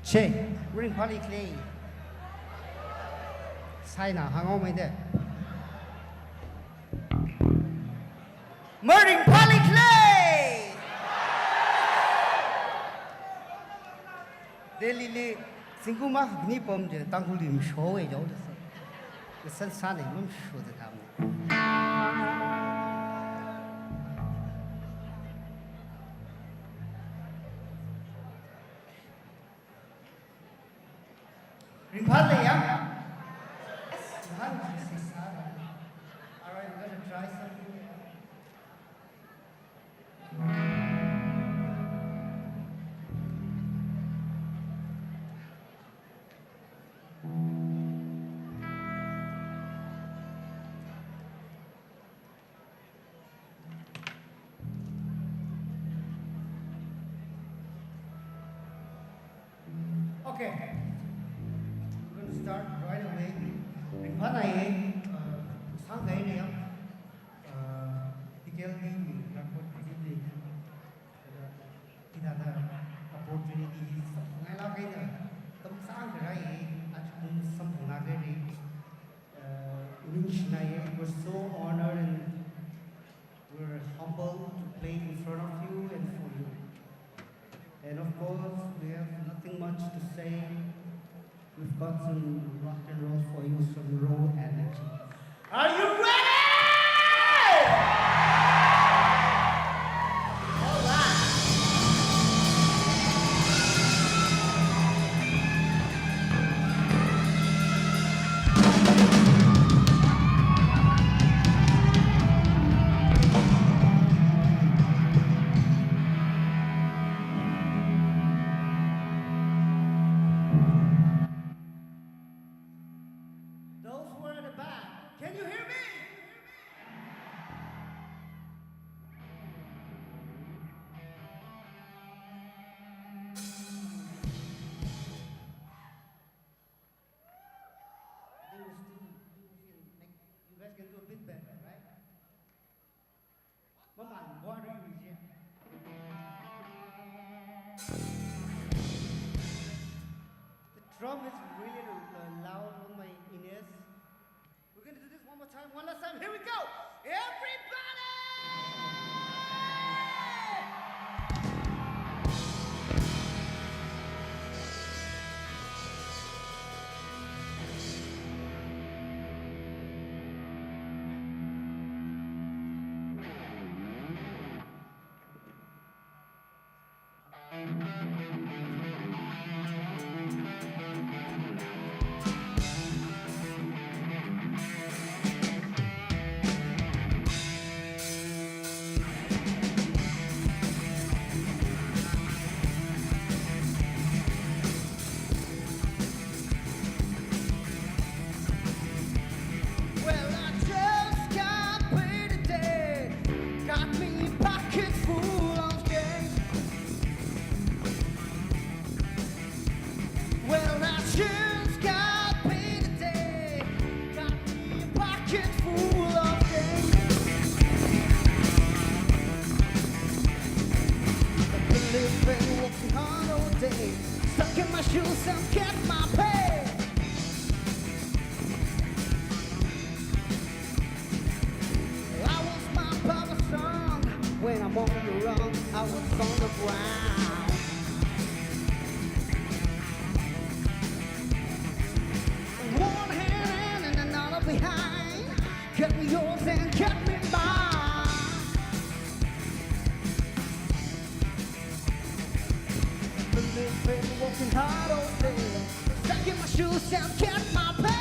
Che, ringphāli khalei. Saina hānghaomeida. Maringphāli khalei. Delhili zingkum akhani pamda Tangkhulli mashowui jao da sa. Kasan sāna, mashoda thāmana. Ringphāli ya? Yes. Alright, I'm gonna try something. Okay. We're gonna start right away. Ringphāna ye, uh, sāngkahaina ya. Uh, T K L D record credit li. Hithāda opportunity hi samphanglaga eina, tam sāngkharā ye, aja kum samphanglaga re. Uh, ningshina ye, we're so honored and we're humbled to play in front of you and for you. And of course, we have nothing much to say. We've got some rock and roll for you, some raw energy. Are you ready? All right. Those who are at the back, can you hear me? I think we still, you guys can do a bit better, right? Maman, what are you here? The drum is really, uh, loud on my ears. We're gonna do this one more time, one last time. Here we go! Everybody! Well, I just can't wait a day. Got me pockets full of change. Well, I just got paid today. Got me a pocket full of change. I've been living, working hard all day. Stuck in my shoes and get my pay. I was my father's son. When I'm on the run, I was on the ground. One hand and another behind. Get me yours and get me mine. Been living, working hard all day. Stuck in my shoes and get my pay.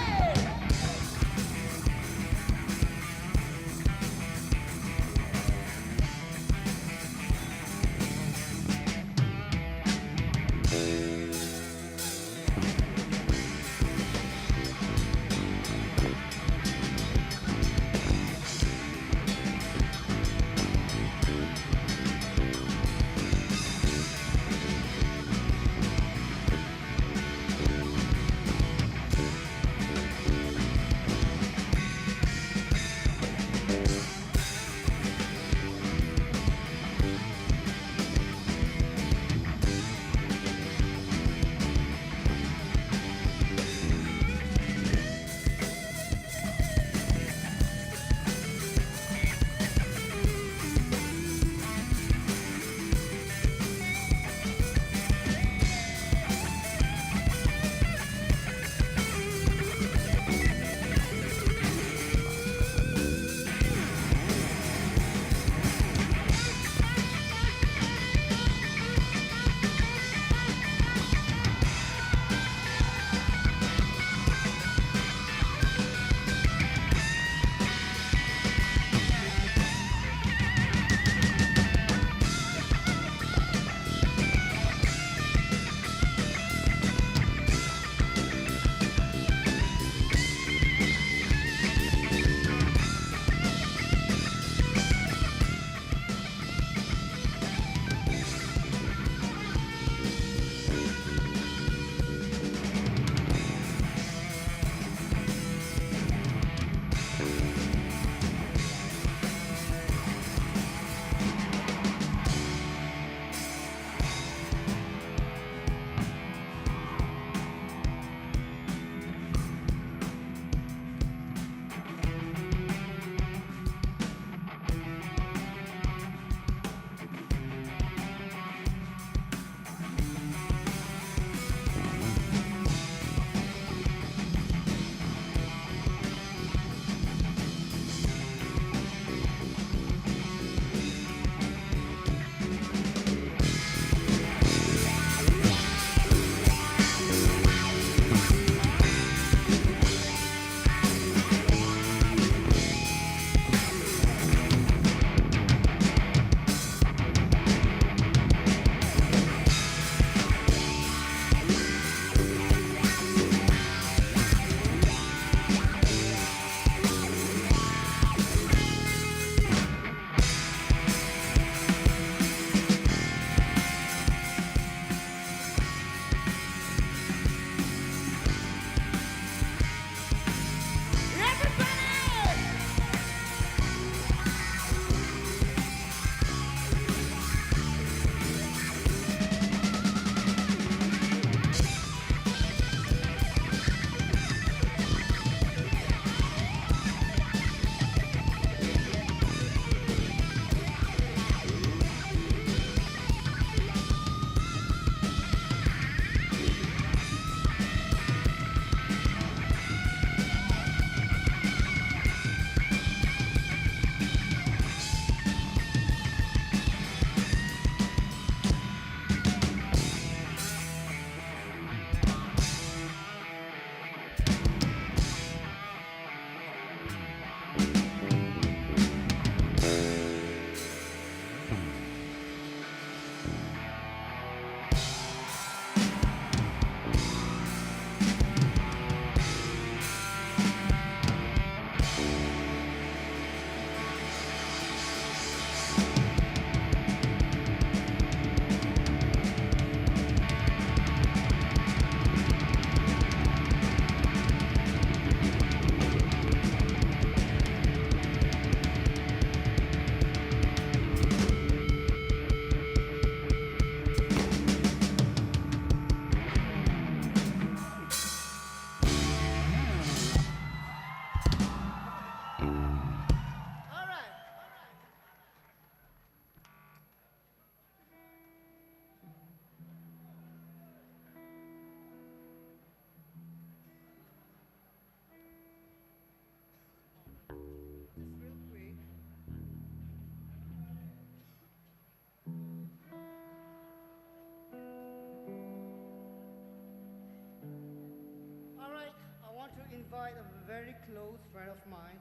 Invite a very close friend of mine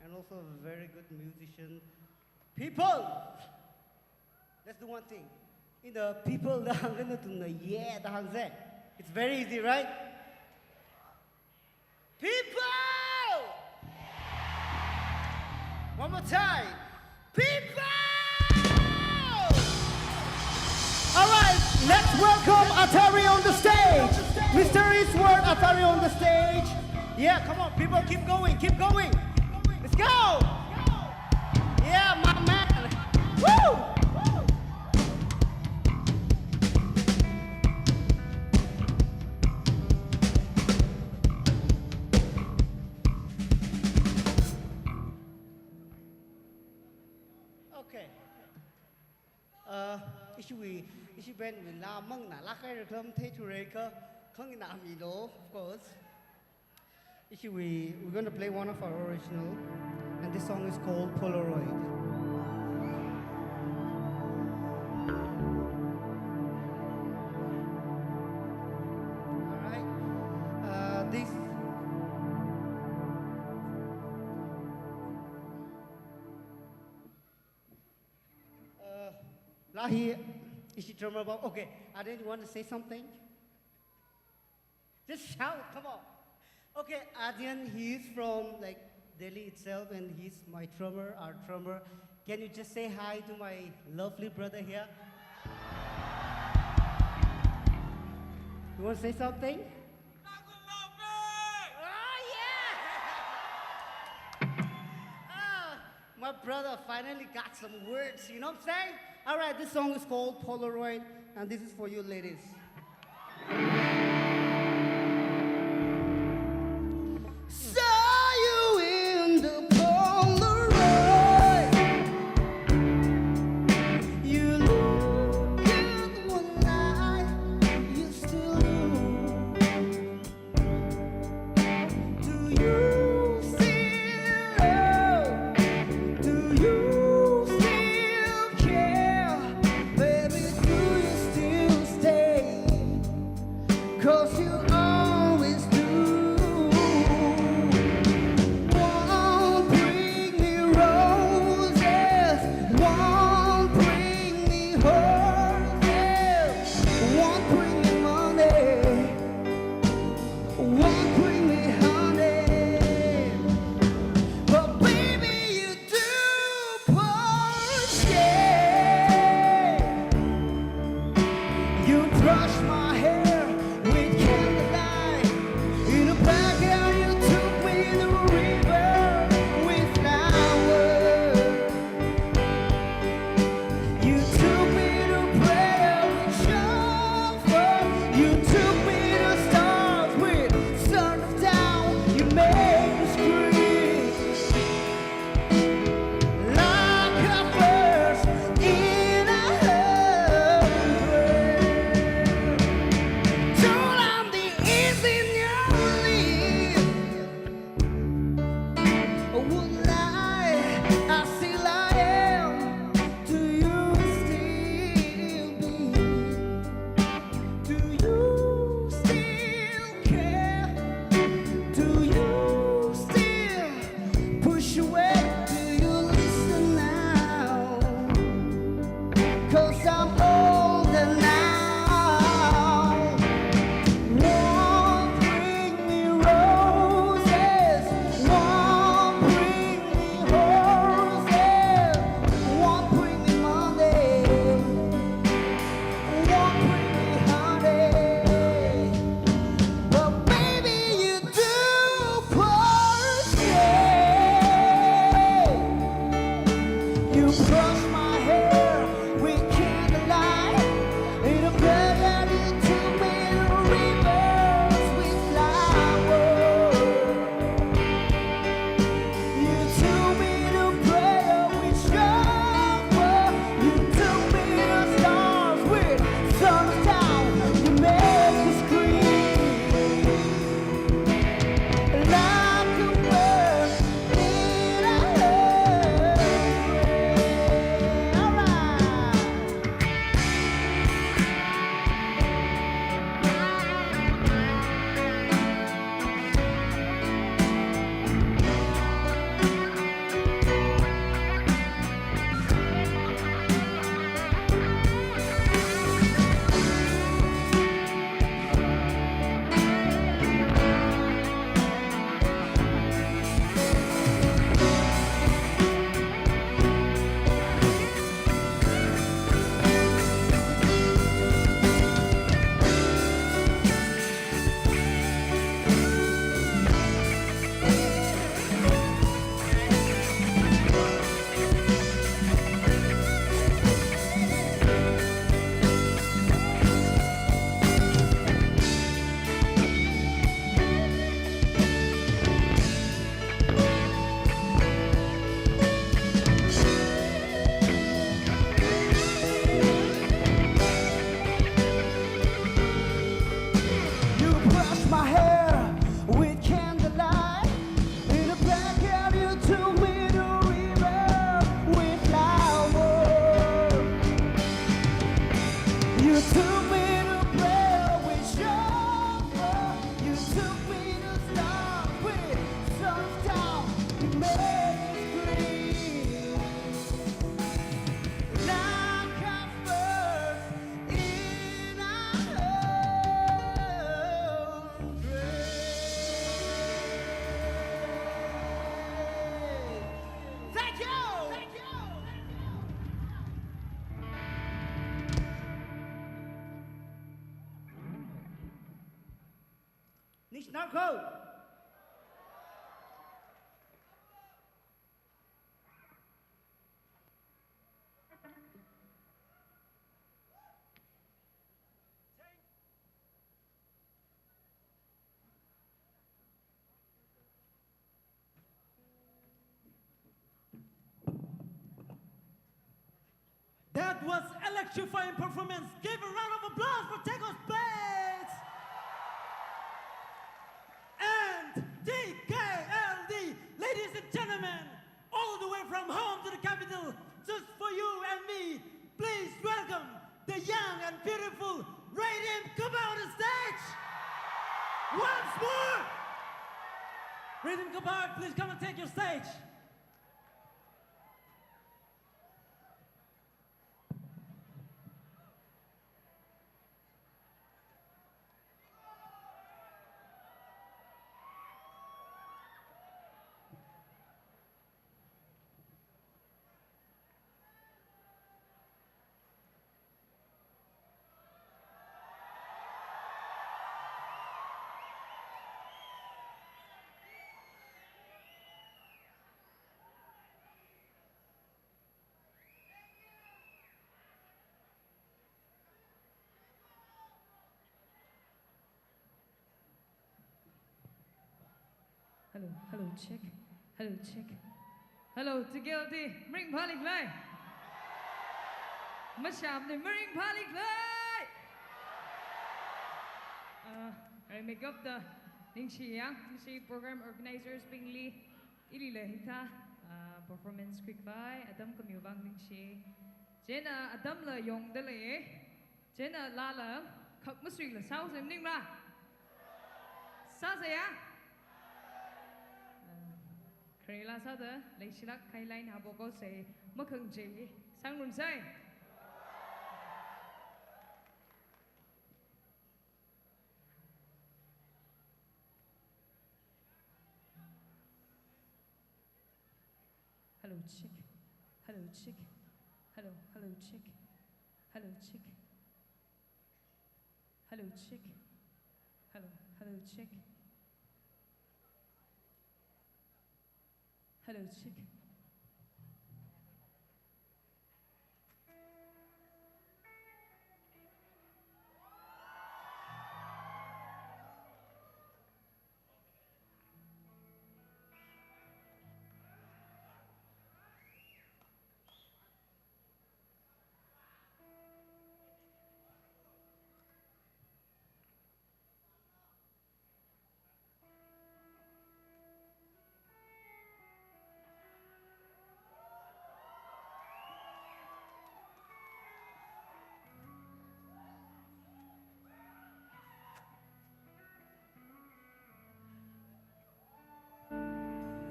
and also a very good musician. People! Let's do one thing. In the people, the hang na tun na yeah, the hang se. It's very easy, right? People! One more time. People! All right, let's welcome Atari on the stage. Mister Eastward, Atari on the stage. Yeah, come on, people, keep going, keep going. Let's go! Yeah, my man. Woo! Okay. Uh, ishiwui, ishi band wui laa mang na laa khaira khalam theithura kha, khangina milo, of course. Ishiwui, we're gonna play one of our original, and this song is called Polaroid. All right. Uh, this Uh, laa hi, ishi drummer ba. Okay, Adrian, you want to say something? Just shout, come on. Okay, Adrian, he is from, like, Delhi itself, and he's my drummer, our drummer. Can you just say hi to my lovely brother here? You want to say something? Oh, yeah! Ah, my brother finally got some words, you know what I'm saying? All right, this song is called Polaroid, and this is for you ladies. Saw you in the Polaroid. You look good one night, you still do. Do you still love? Do you still care? Baby, do you still stay? 'Cause you always do. Won't bring me roses, won't bring me horses, won't bring me money, won't bring me honey. But baby, you do push, yeah. You brush my hair with candlelight. In the background, you took me to the river with flowers. You took me to prayer with shofar. You took me to stars with sun down. You made me scream like a first in a hurry. Told I'm the easy in your life. Would lie, I still I am. Do you still believe? Do you still care? Do you still push away? Do you listen now? 'Cause I'm older now. Won't bring me roses, won't bring me horses, won't bring me money, won't bring me honey. But baby, you do push, yeah. You brush my hair with candlelight. In a prayer, you took me to rivers with flowers. You took me to prayer with shofar. You took me to stars with sun down. You made me scream like a bird in a hurry. Thank you. That was electrifying performance. Give a round of applause for Taekwo's Blades. And T K L D, ladies and gentlemen, all the way from home to the capital, just for you and me, please welcome the young and beautiful Rhythm Kabau on the stage. Once more. Rhythm Kabau, please come and take your stage. Hello, hello, check. Hello, check. Hello, T K L D, maringphāli khala? Mashamli, maringphāli khala? Uh, I make up the ningshi yang, ningshi program organizers bingli, ilila hithā, uh, performance khuikhavai, atam khamiwui vang ningshi. Chieina atamla yongda lei. Chieina lala, khak masuila sāhaosa maningla? Sāsa ya? Ah, kharela sāda, leishilāk kahai line habo ko sei, makhang je, sangrumsai. Hello, check. Hello, check. Hello, hello, check. Hello, check. Hello, check. Hello, hello, check. Hello, check.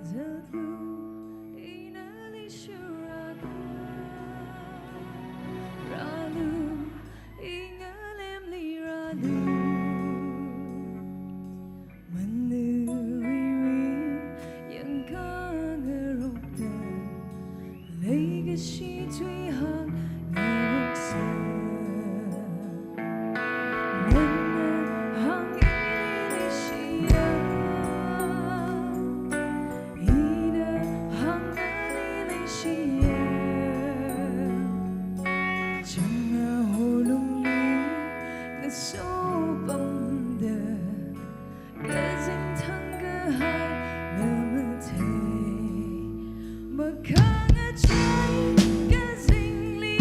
Zatlu ina leishurākha, rālu ingalemli rālu. Manui ring yangkhangarokta, leikashi tui hāngni ruksa. Nana hāng ili leishiya, ina hāng nali leishiya. Chānna holungli ngaso pamda, kazing thangkahai na mathei. Makhangachei kazingli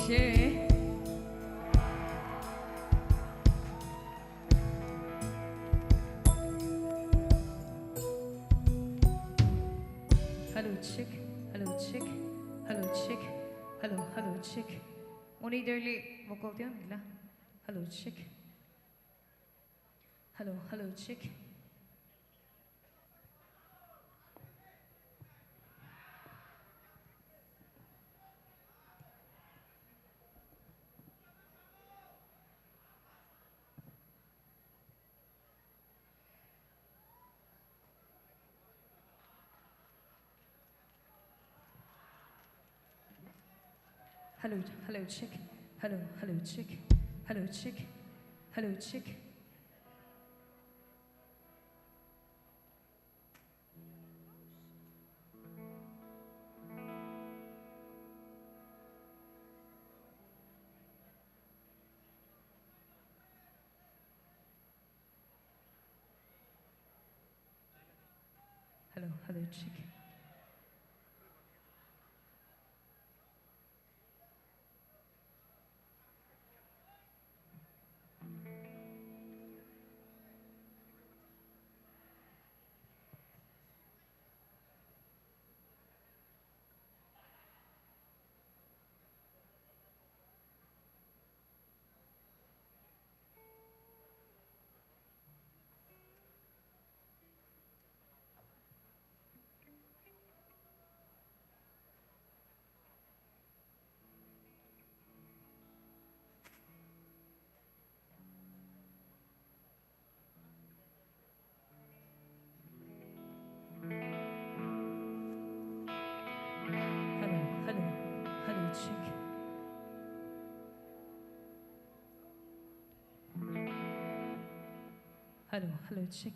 Che. Hello, check. Hello, check. Hello, check. Hello, hello, check. Monitor li vocal tiang nila. Hello, check. Hello, hello, check. Hello, hello, check. Hello, hello, check. Hello, check. Hello, check. Hello, hello, check. Hello, hello, hello, check. Hello, hello, check.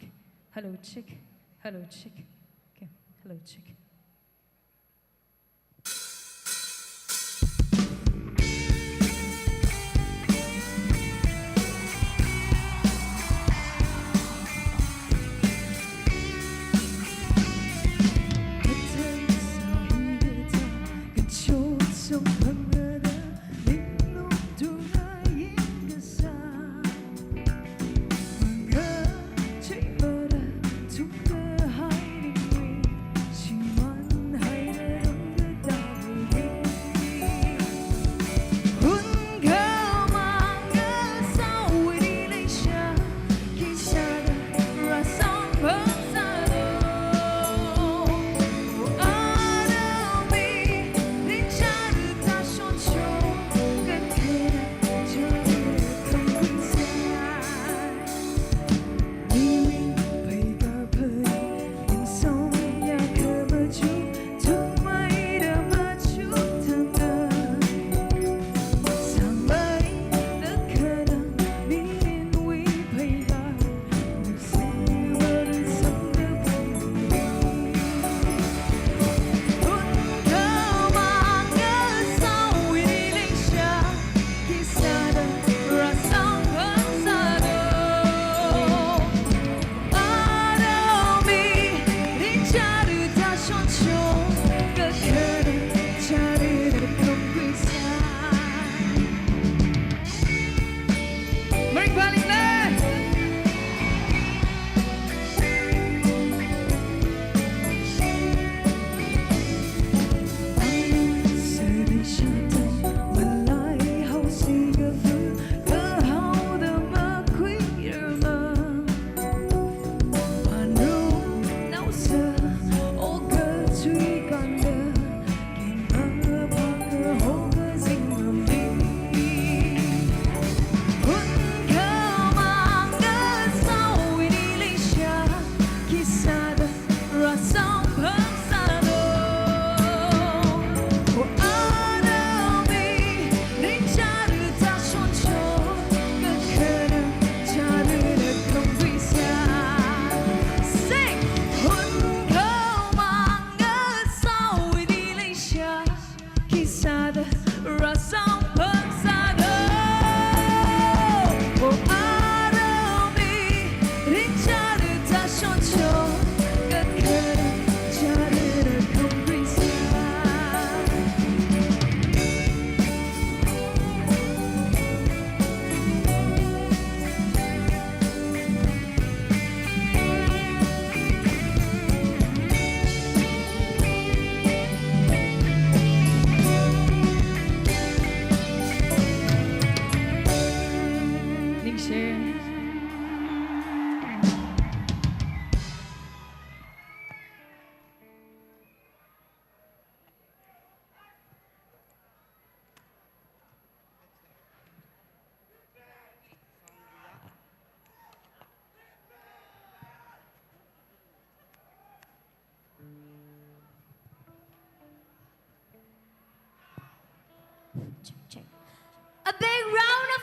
Hello, check. Hello, check. Okay, hello, check.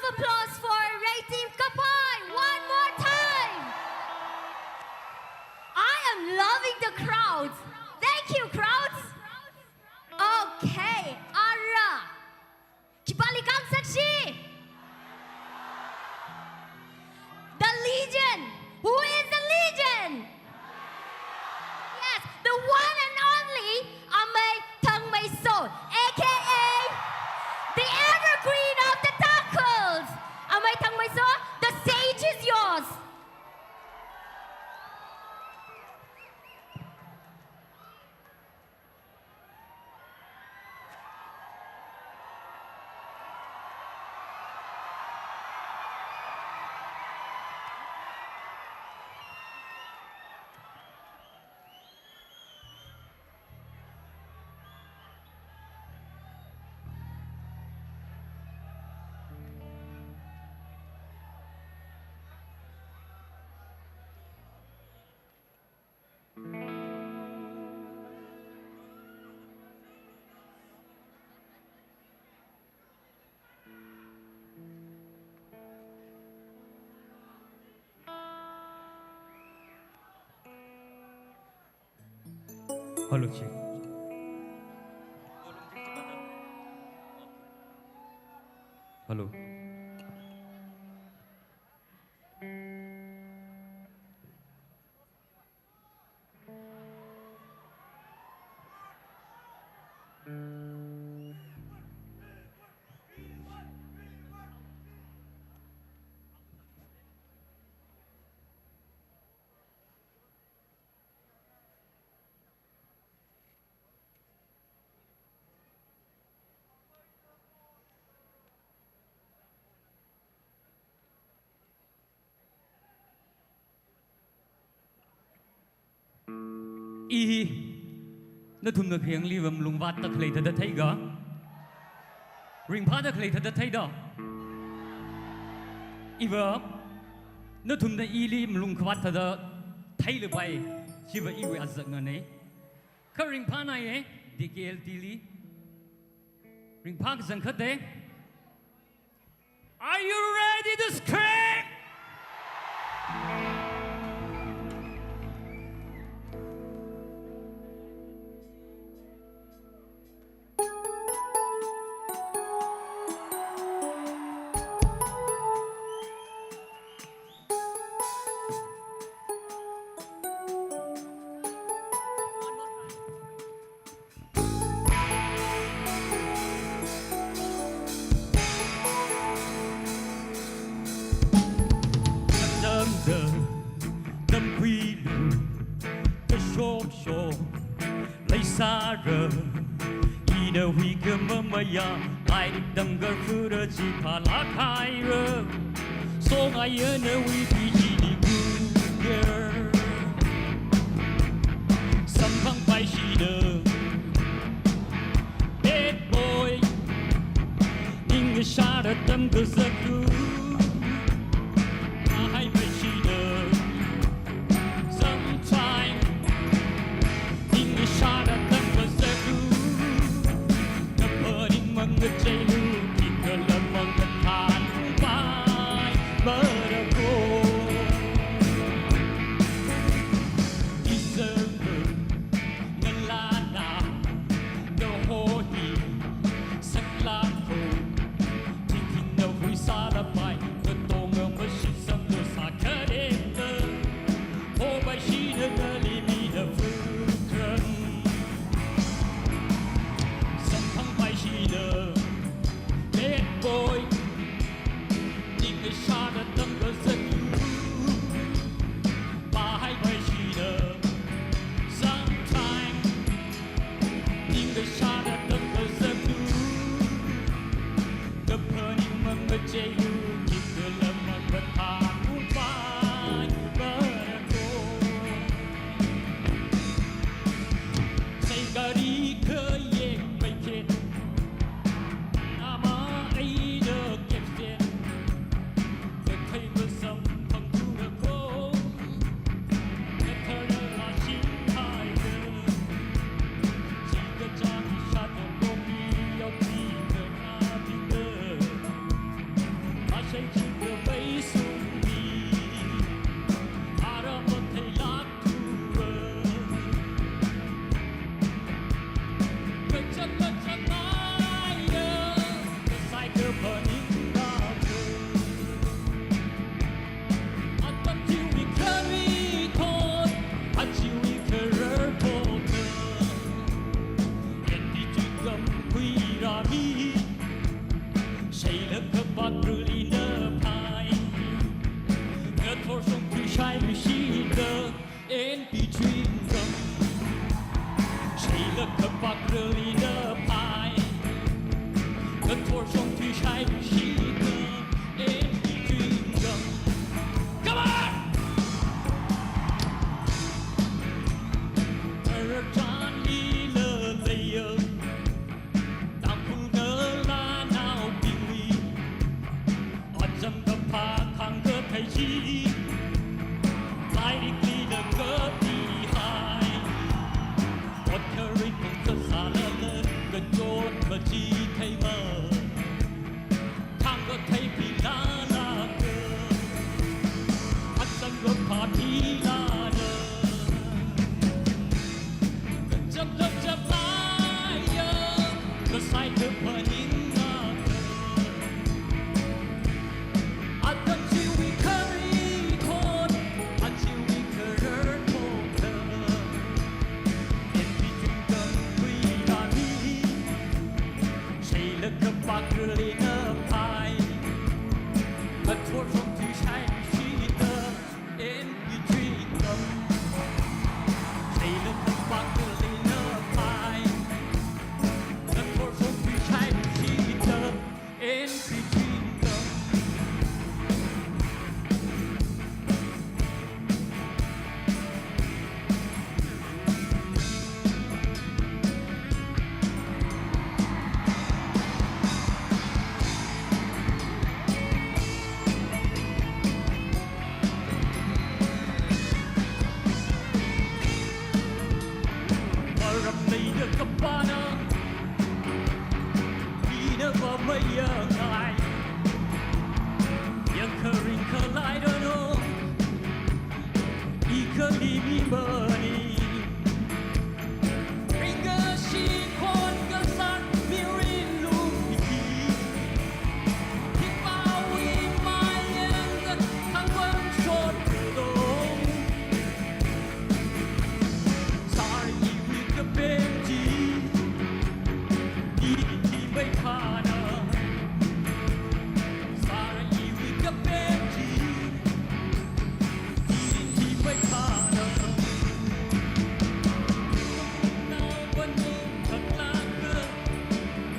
Applause for Red Team Kaphai one more time. I am loving the crowds. Thank you, crowds. Okay, ara. Khipāli khangasak shi? The legend. Who is the legend? Yes, the one and only Amei Thangmeiso, A K A the evergreen of the Tangkhuls. Amei Thangmeiso, the stage is yours. Hello, check. Hello. I hi nathumna khayangli malungvātda khalei thāda theiga? Ringphāda khalei thāda theida? Iva nathumna ili malungkhavāt thāda theilapai, chiva iwui azak nganei. Kha ringphānaiye, D K L T li. Ringphā kachangkhat de. Are you ready to scream? Tamda tamkhuilu, kashokshok leisāra. Ina huikhama mayā, ai tamgarfura chi phalāk haira. Song ayana wui pi chili kuker. Samphangpaishida, bad boy. Ning kashāda tamkazatlu. Ahaipaishida, sometime. Ning kashāda tamkazatlu. Kaphaning mangacheilu, khikhala mangathanpai, marako. December, ngalāna, naho hi, saklākho, thingthingna huisālapai, katonga mashitsamlu sākharepta, khopaishida nali mida fulcrum. Samphangpaishida, bad boy. Ning kashāda tamkazatlu. Pahaipaishida, sometime. Ning kashāda tamkazatlu. Kaphaning mangacheilu, khikhala mangathanpai, marako. Saikari khayek maikhet, nama eina kepset, kakhai masam phangthura ko, kathara la shing haida, chikachāng shatong komi yau pi kara pi da. Pakrulina phai, ngathor shongthui shailuishida, N P chewing gum. Sheilakha pakrulina phai, ngathor shongthui shailuishida, N P chewing gum. Come on! Arachanlila leiya, Tangkhul ngalānaobingli, acham kaphā khāngkathei chi, lairikli da kapihai, ot kharing khangsā sālala, kachot machithei ma. Khāngkathei pilala, acham kaphā pilala. Kachap kachap laiya, kasai kaphaning akha. Atam chiwui khari thot, achiwui kharar thotla, N P chewing gum khuilami. Sheilakha pakrulina phai, ngathor shongthui shailuishida, N P chewing gum. Sheilakha pakrulina phai, ngathor shongthui shailuishida, N P chewing gum. Maram leida kapāna, ina vāmeiya ngai. Yangkharing khalaida no, I kali mi mani. Ringkashi khon kasar mirin lumi. Khipāwui mayang kathang vang shot dong. Sāra iwui kapeng chi, i thimei khana. Sāra iwui kapeng chi, i thimei khana. Nao vānung khaklāka,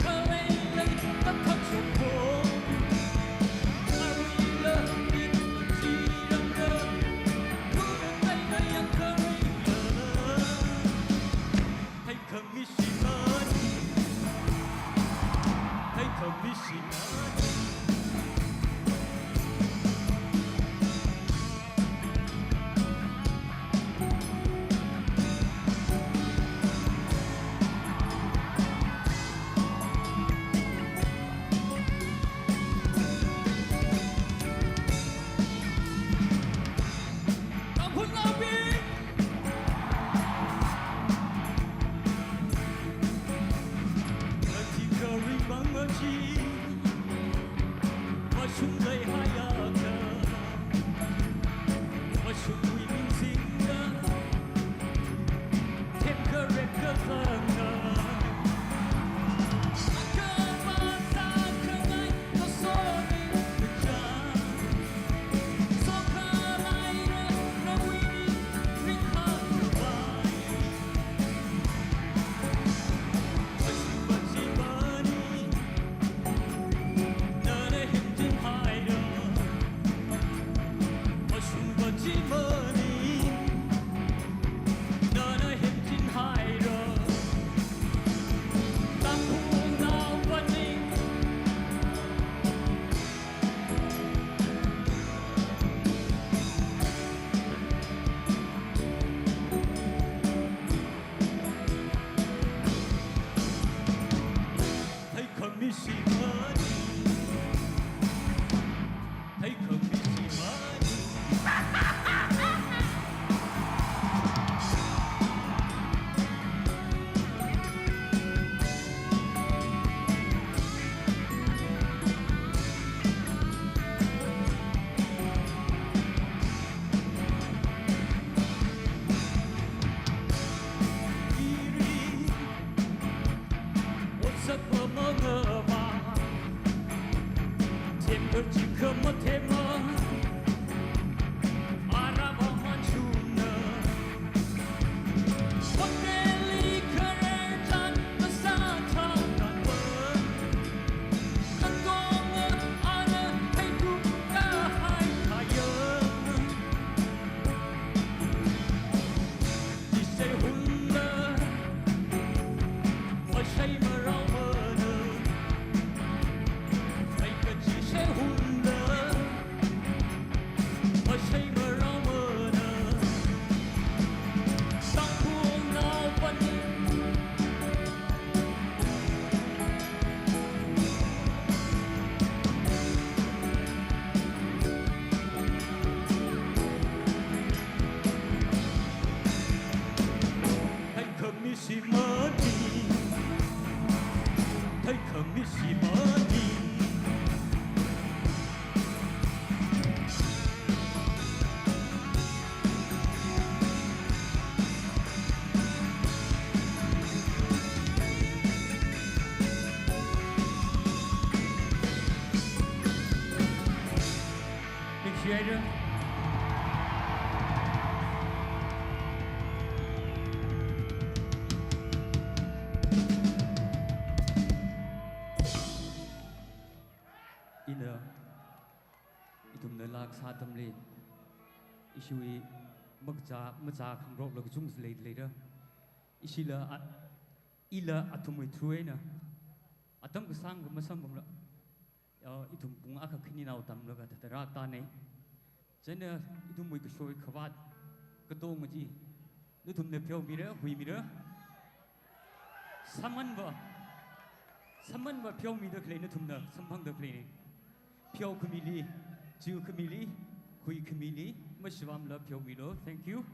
khalei lei kathak shokho. Aruila, i chi rāmda, nuna tai mayang kharuila. Theikhami shimān, theikhami shimān. Tangkhulnaobing! Athikha ringmang machi, Appreciate it. Ina, ithumna laa kasā atamli, ishiwui makachā, machā khangarok la kachungkha leida leira. Ishila, a, ila athumwui through eina atam kasāngkha masamphangla, ya, ithum pung akha khaninao tamlaga thāda rākatā nei. Chieina ithumwui kashoi khavāt katonga chi nathumna pheomira, huimira. Sāman va, sāman va pheomida khalei nathumna samphangda khaleina. Pheokhamili, chiukhamili, huikhamili, mashivamla pheomilu. Thank you.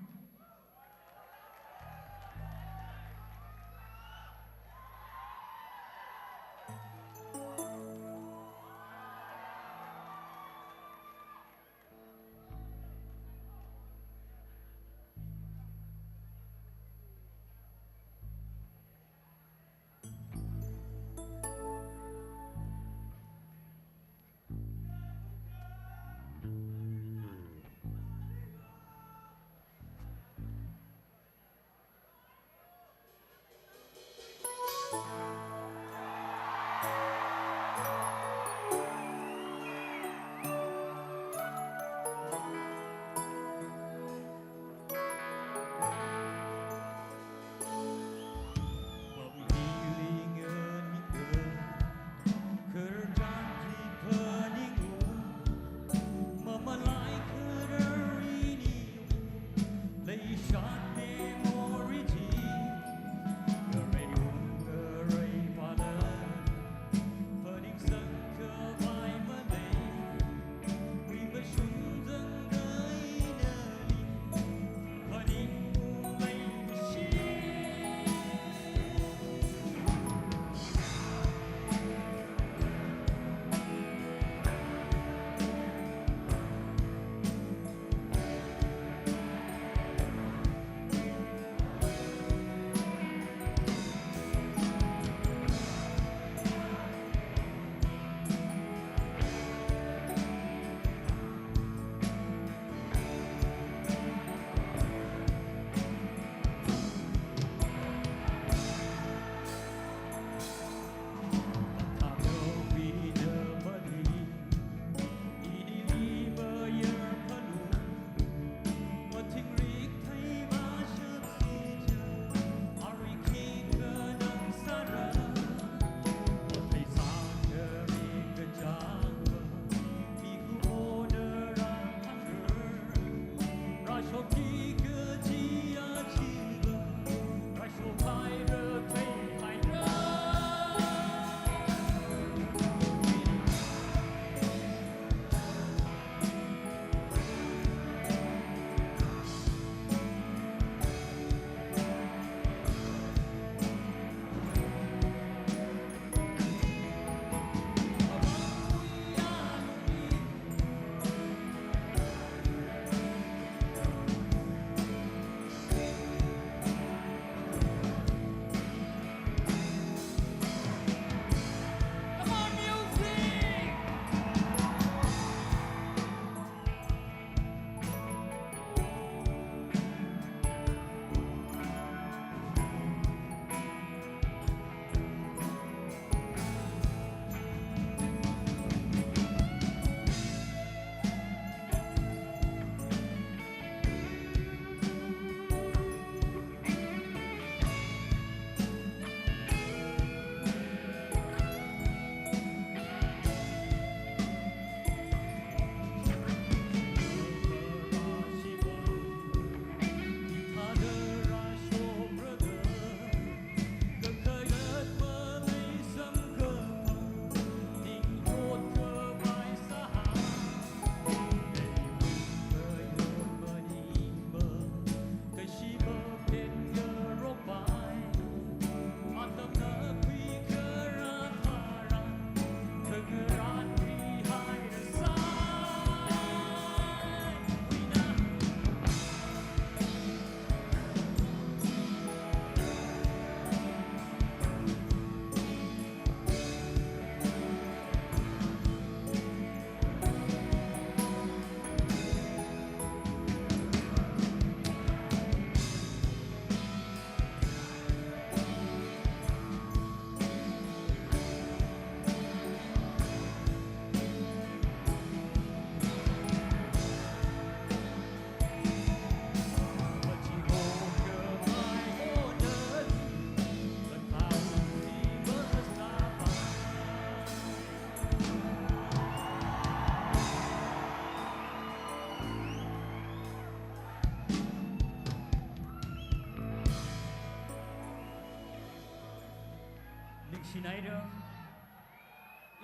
Shinaira,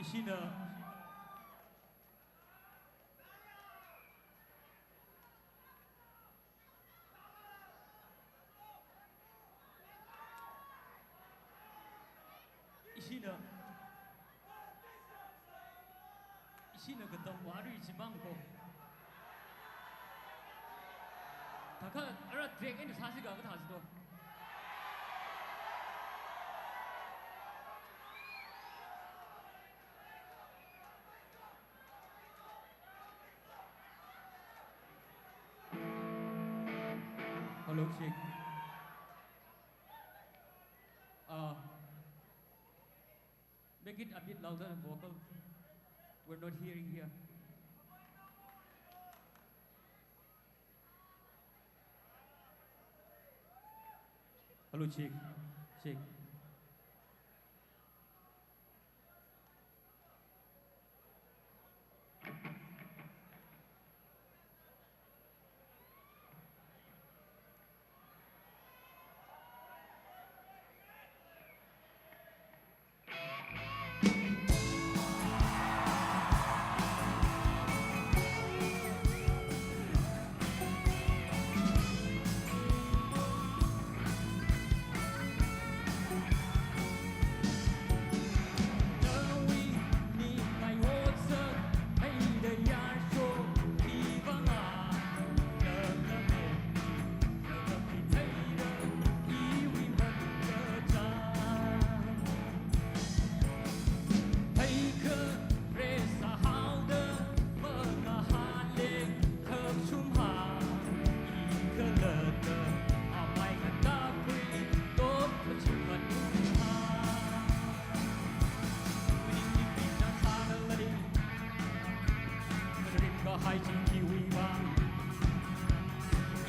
ishina, ishina, ishina katam wari chimang ko. Thakha ara track eina sāsi ka kathā si to. Hello, check. Uh, make it a bit louder, vocal. We're not hearing here. Hello, check, check.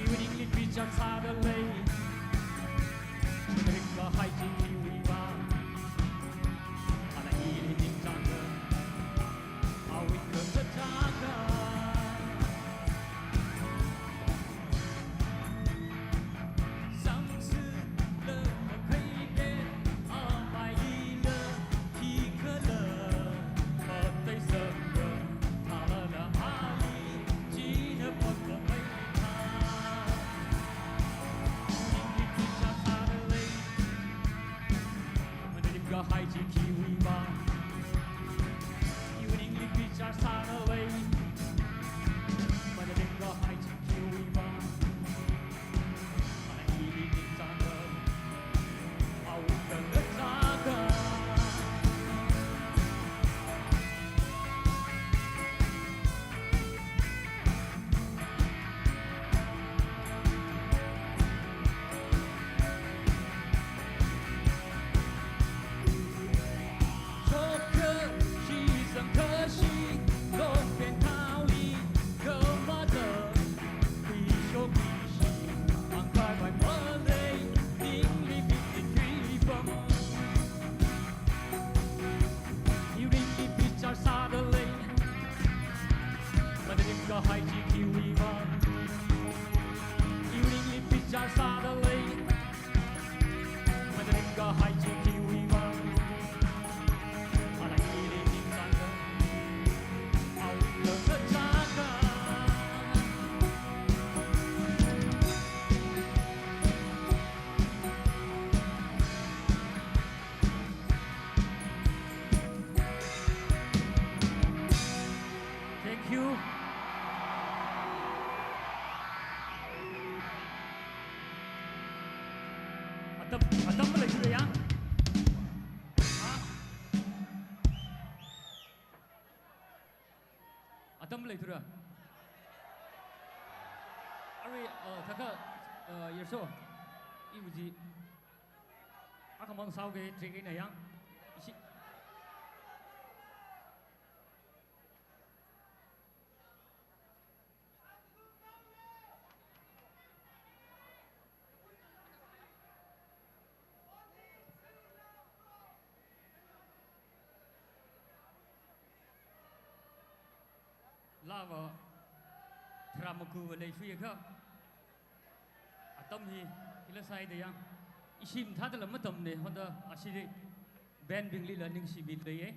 Evening li picture sāda lei. Ringkahai chi kiwi ba. Ana ili ningchāngda. Awui kazat chāngda. Evening li picture sāda lei. Madaling kahai chi kiwi ba. Mana ili ningchāngda. Awui kazat chāngda. Evening li picture sāda lei. Madaling kahai chi kiwi ba. Evening li picture sāda lei. Madaling kahai chi kiwi ba. Ana ili ningchāngda. Awui kazat chāngda. Thank you. Atam, atam leithura ya? Ha? Atam leithura? Arui, uh, thakha, uh, yerso. Iwui chi. Akhamang sāuge, track eina ya. Ishi. Lava tharā maku leishuiakha. Atam hi, hila sāida ya. Ishi mathāda la matamne, honda ashili. Band bingli la ningshimilei.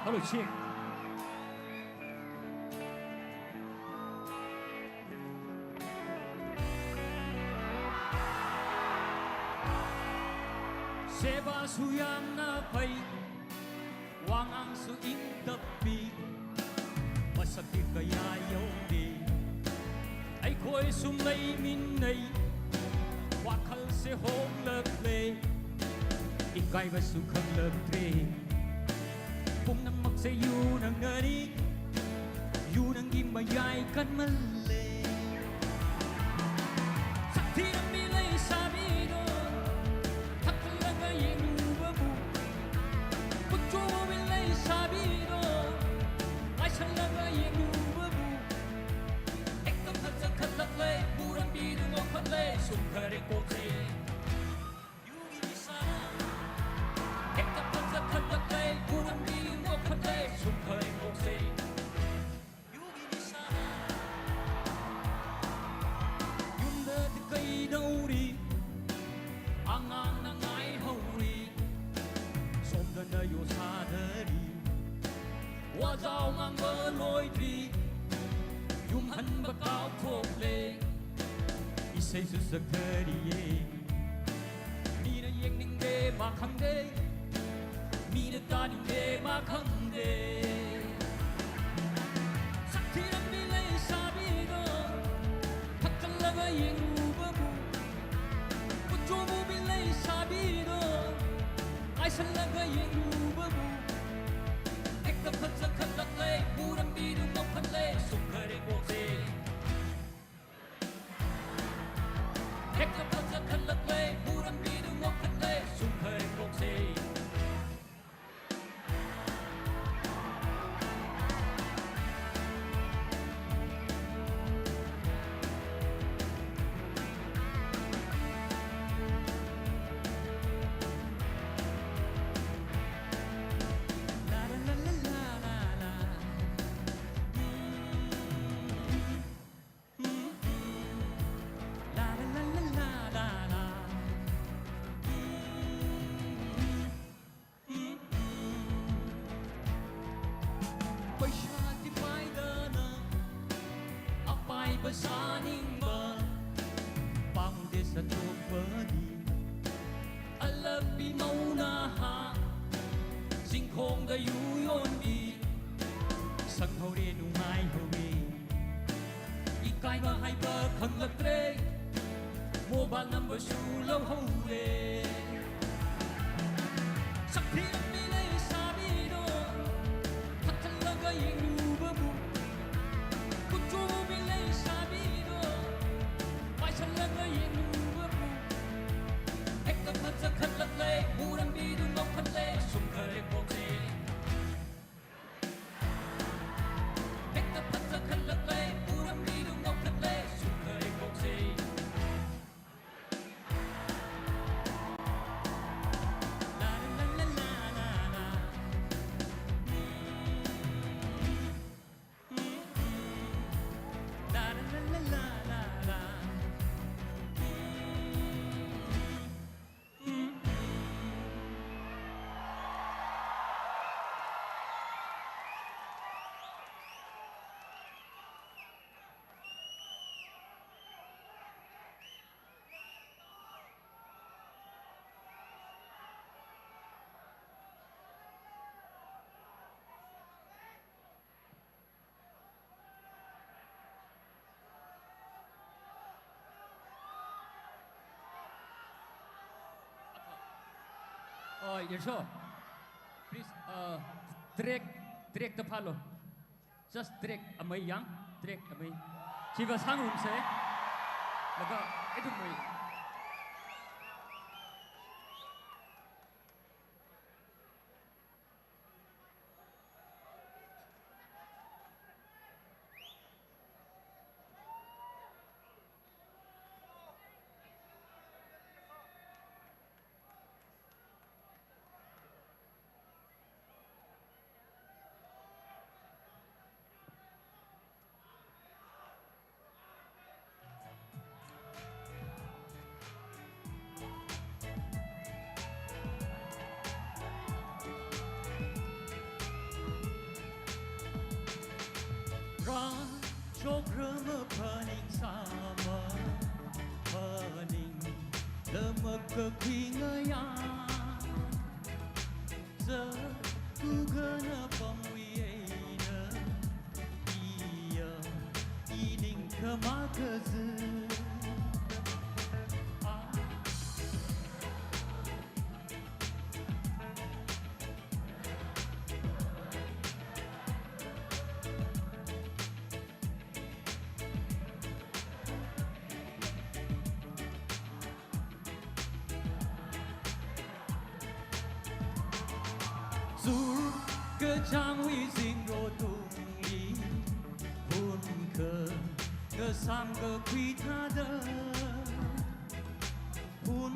Hello, check. Seva su yamna phai, wangang su ingtappi, masakti kaya yaoni. Aikhoi sum leiminnei, wakhalse honglakle, ikaiva su khanglaktre. Pumnam makse yunang nani, yunang gimba yai kan male. Sakti mi leisābino, thakthalaga yengluva bu. Kuchu mi leisābino, aisalaga yengluva bu. Ekta phatsa khatlakle, buram bidu ngokhatle, sum khare kokse. Yugi ni sa. Ekta phatsa khatlakle, buram bidu ngokhatle, sum khare kokse. Yumda tikaidaori, angang na ngaihaori, somda na yosādari, wazao ngangva loidri, yumhanva kaothokle, isei su sakdariye. Mina yengningde makhangde, mina tāningde makhangde. Sakti mi leisābino, thakthalaga yengluva bu. Kuchu mi leisābino, aisalaga yengluva bu. Ekta phatsa khatlakle, buram bidu ngokhatle, sum khare kokse. Ekta phatsa khatlakle, buram bidu ngokhatle, sum khare kokse. Paisa tipaidana, apaiva sāningva, pamde sāthukvani. Alakpi mauna ha, singkhongda yu yonbi, sanghaore nungaihaore. Ikaiva haiva khanglakre, mobile number su louhaore. Sakti mi leisābino, thakthalaga yengluva bu. Kuchu mi leisābino, paisalaga yengluva bu. Ekta phatsa khatlakle, buram bidu ngokhatle, sum khare kokse. Ekta phatsa khatlakle, buram bidu ngokhatle, sum khare kokse. Uh, Yersho, please, uh, track, track ta phālu. Just track amei yang, track amei. Chiva sangrumse. Laga, ithum mei. Ra, chokra maphaningsāma, phaningla makakhui ngayā. Za, kukhana pamwui eina, iya, ining khamā kazi. Ah. Zur kachāngwui zingrotungli, phun khangasang kakhui thāda, phun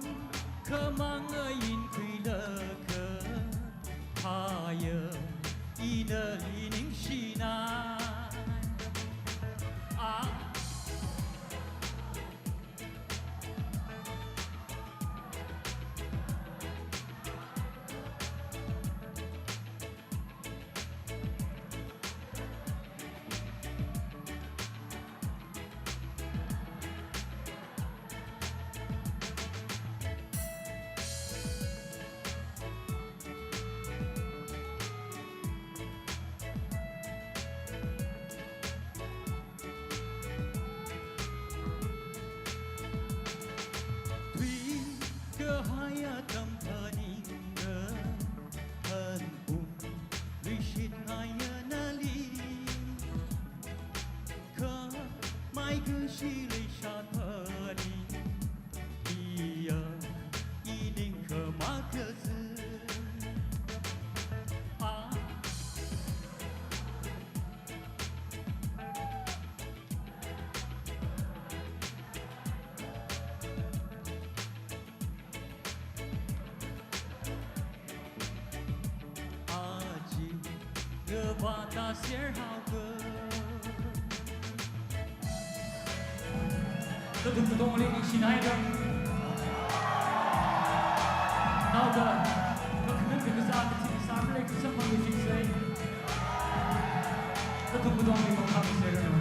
khamang ain khuilakha, haya, ina iningshina. Ah. Tui kahai atam phaningda, hanpung luishit ngayā nali, khamei kashi leishat phaning, iya, ining khamā kazi. Ah. Aja, ngavāda serhaoka. Nathum katongali ningshina haira. Naoda, kakhanang kakazā, kathi kasā malei kasamphang kachingsei. Nathum katongali mangkham serranu.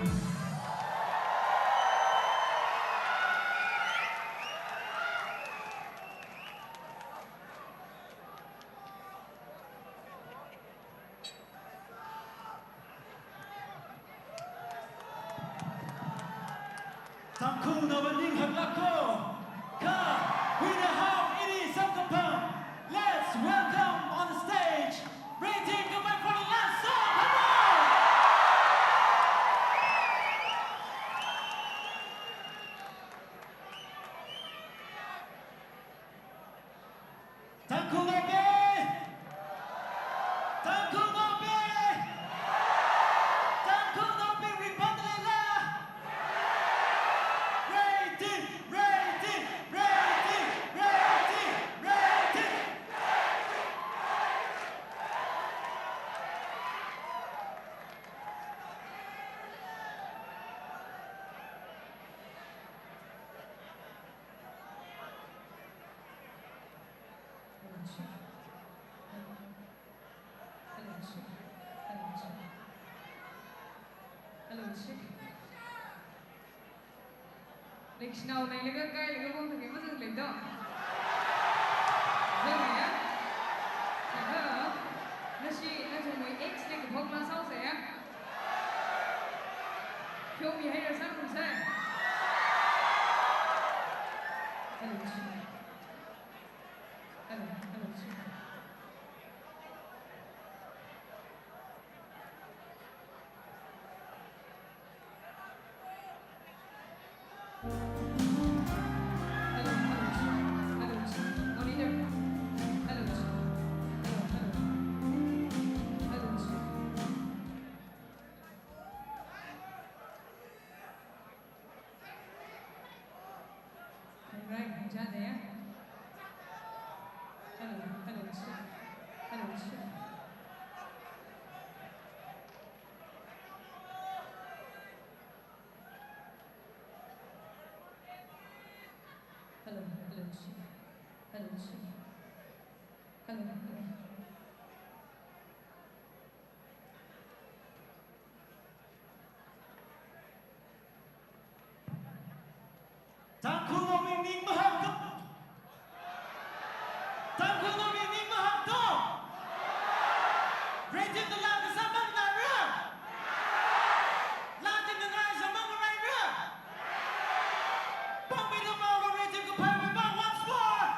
Tangkhulnaobing haklāka, kha huinahao ini samkaphang. Let's welcome on the stage, Ray Team Khamei forty last song. Come on! Tangkhulnaobing! Tangkhulnaobing! Tangkhulnaobing ringphāda leila? Ray Team! Ray Team! Ray Team! Hello, check. Hello, check. Hello, check. Hello, check. Leishinao nailaga kailaga mong thake mazangla do. Zangya? Sāda, nashi, nathumwui ex li kaphok masāhaosa ya? Pheomihaira sāngarumsa. Hello, check. Hello, hello, check. Hello, hello, check. Hello, check. Monitor. Hello, check. Hello, hello. Hello, check. Right, jade ya. Hello, hello, check. Hello, check. Rhythm da laa kasā manganāra? Laa chi nganāsā mangareira? Pāngmeida maolo rhythm kaphāwui vang once more.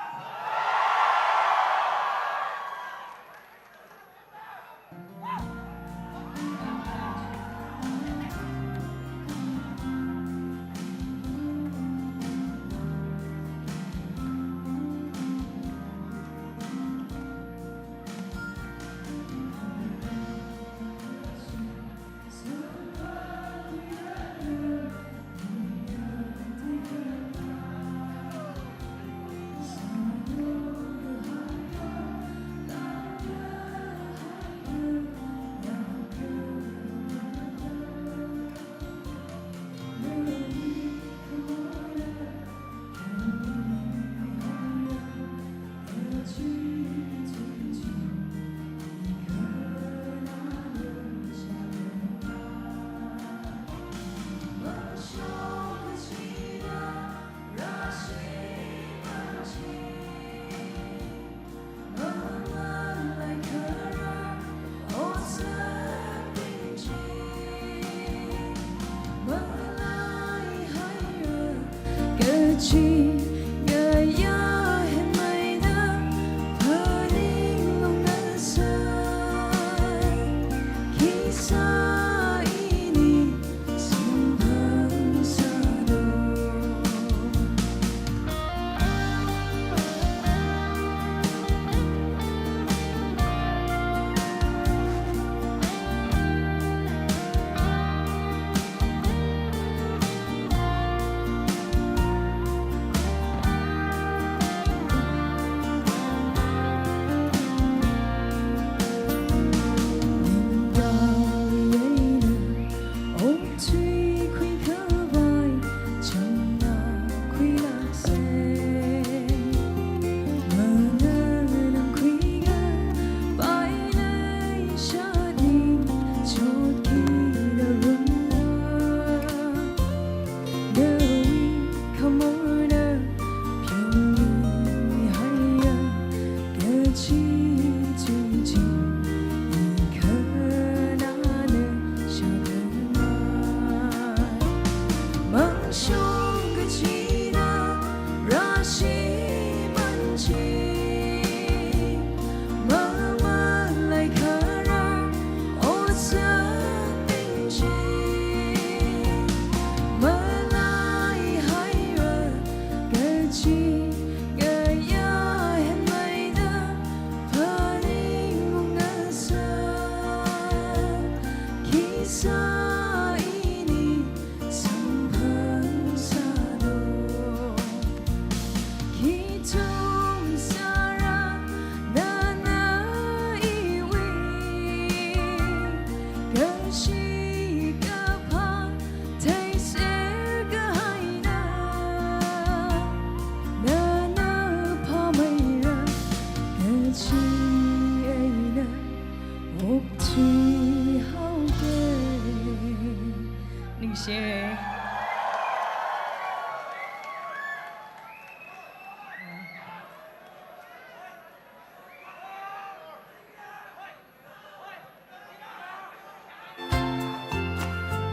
Ningshi.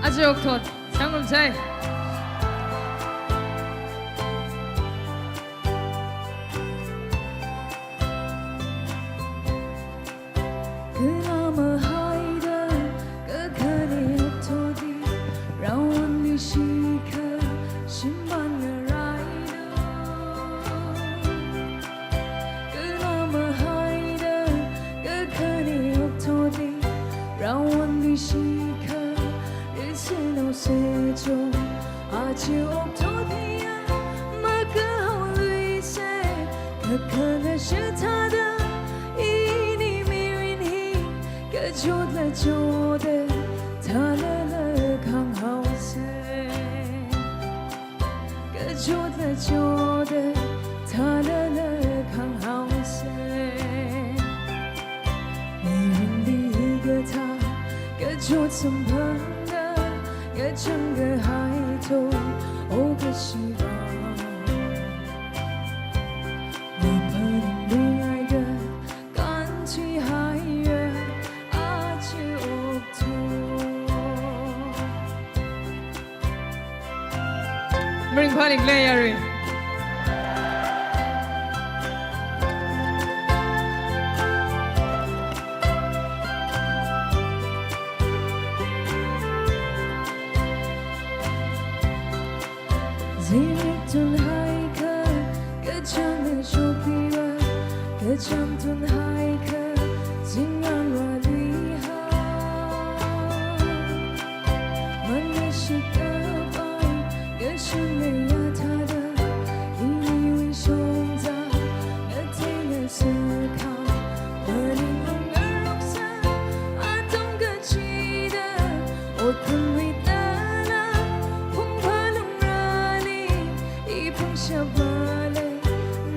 Aja okthot, sangumsai. Kala mahaida, kakhane okthotli, raonli shikha, shimān ngaraida. Kala mahaida, kakhane okthotli, raonli shikha, ritsinao sechong, aja okthotliya, makahaoluisa, kakhalasha thāda, ini mirin hi, kachotla choda, thālala khanghaosa. Kachotla choda, thālala khanghaosa. Mirinli hikathā, kachot samphanga, kachang kahai to, O kashiva. Miphaning ringaiga, kanchi haiya, Maringphāli khalei yarui. Zimiksho haikha, kachāng shokpiwa, kachāng tun haikha, zingrān rāluiha. Manashikapai, kashung ngayā thāda, iniwui shongza, ngateina sākha, maning ngaroksa, atam kachida, otphanwui tala, phungphalungrali, i phungshapmale,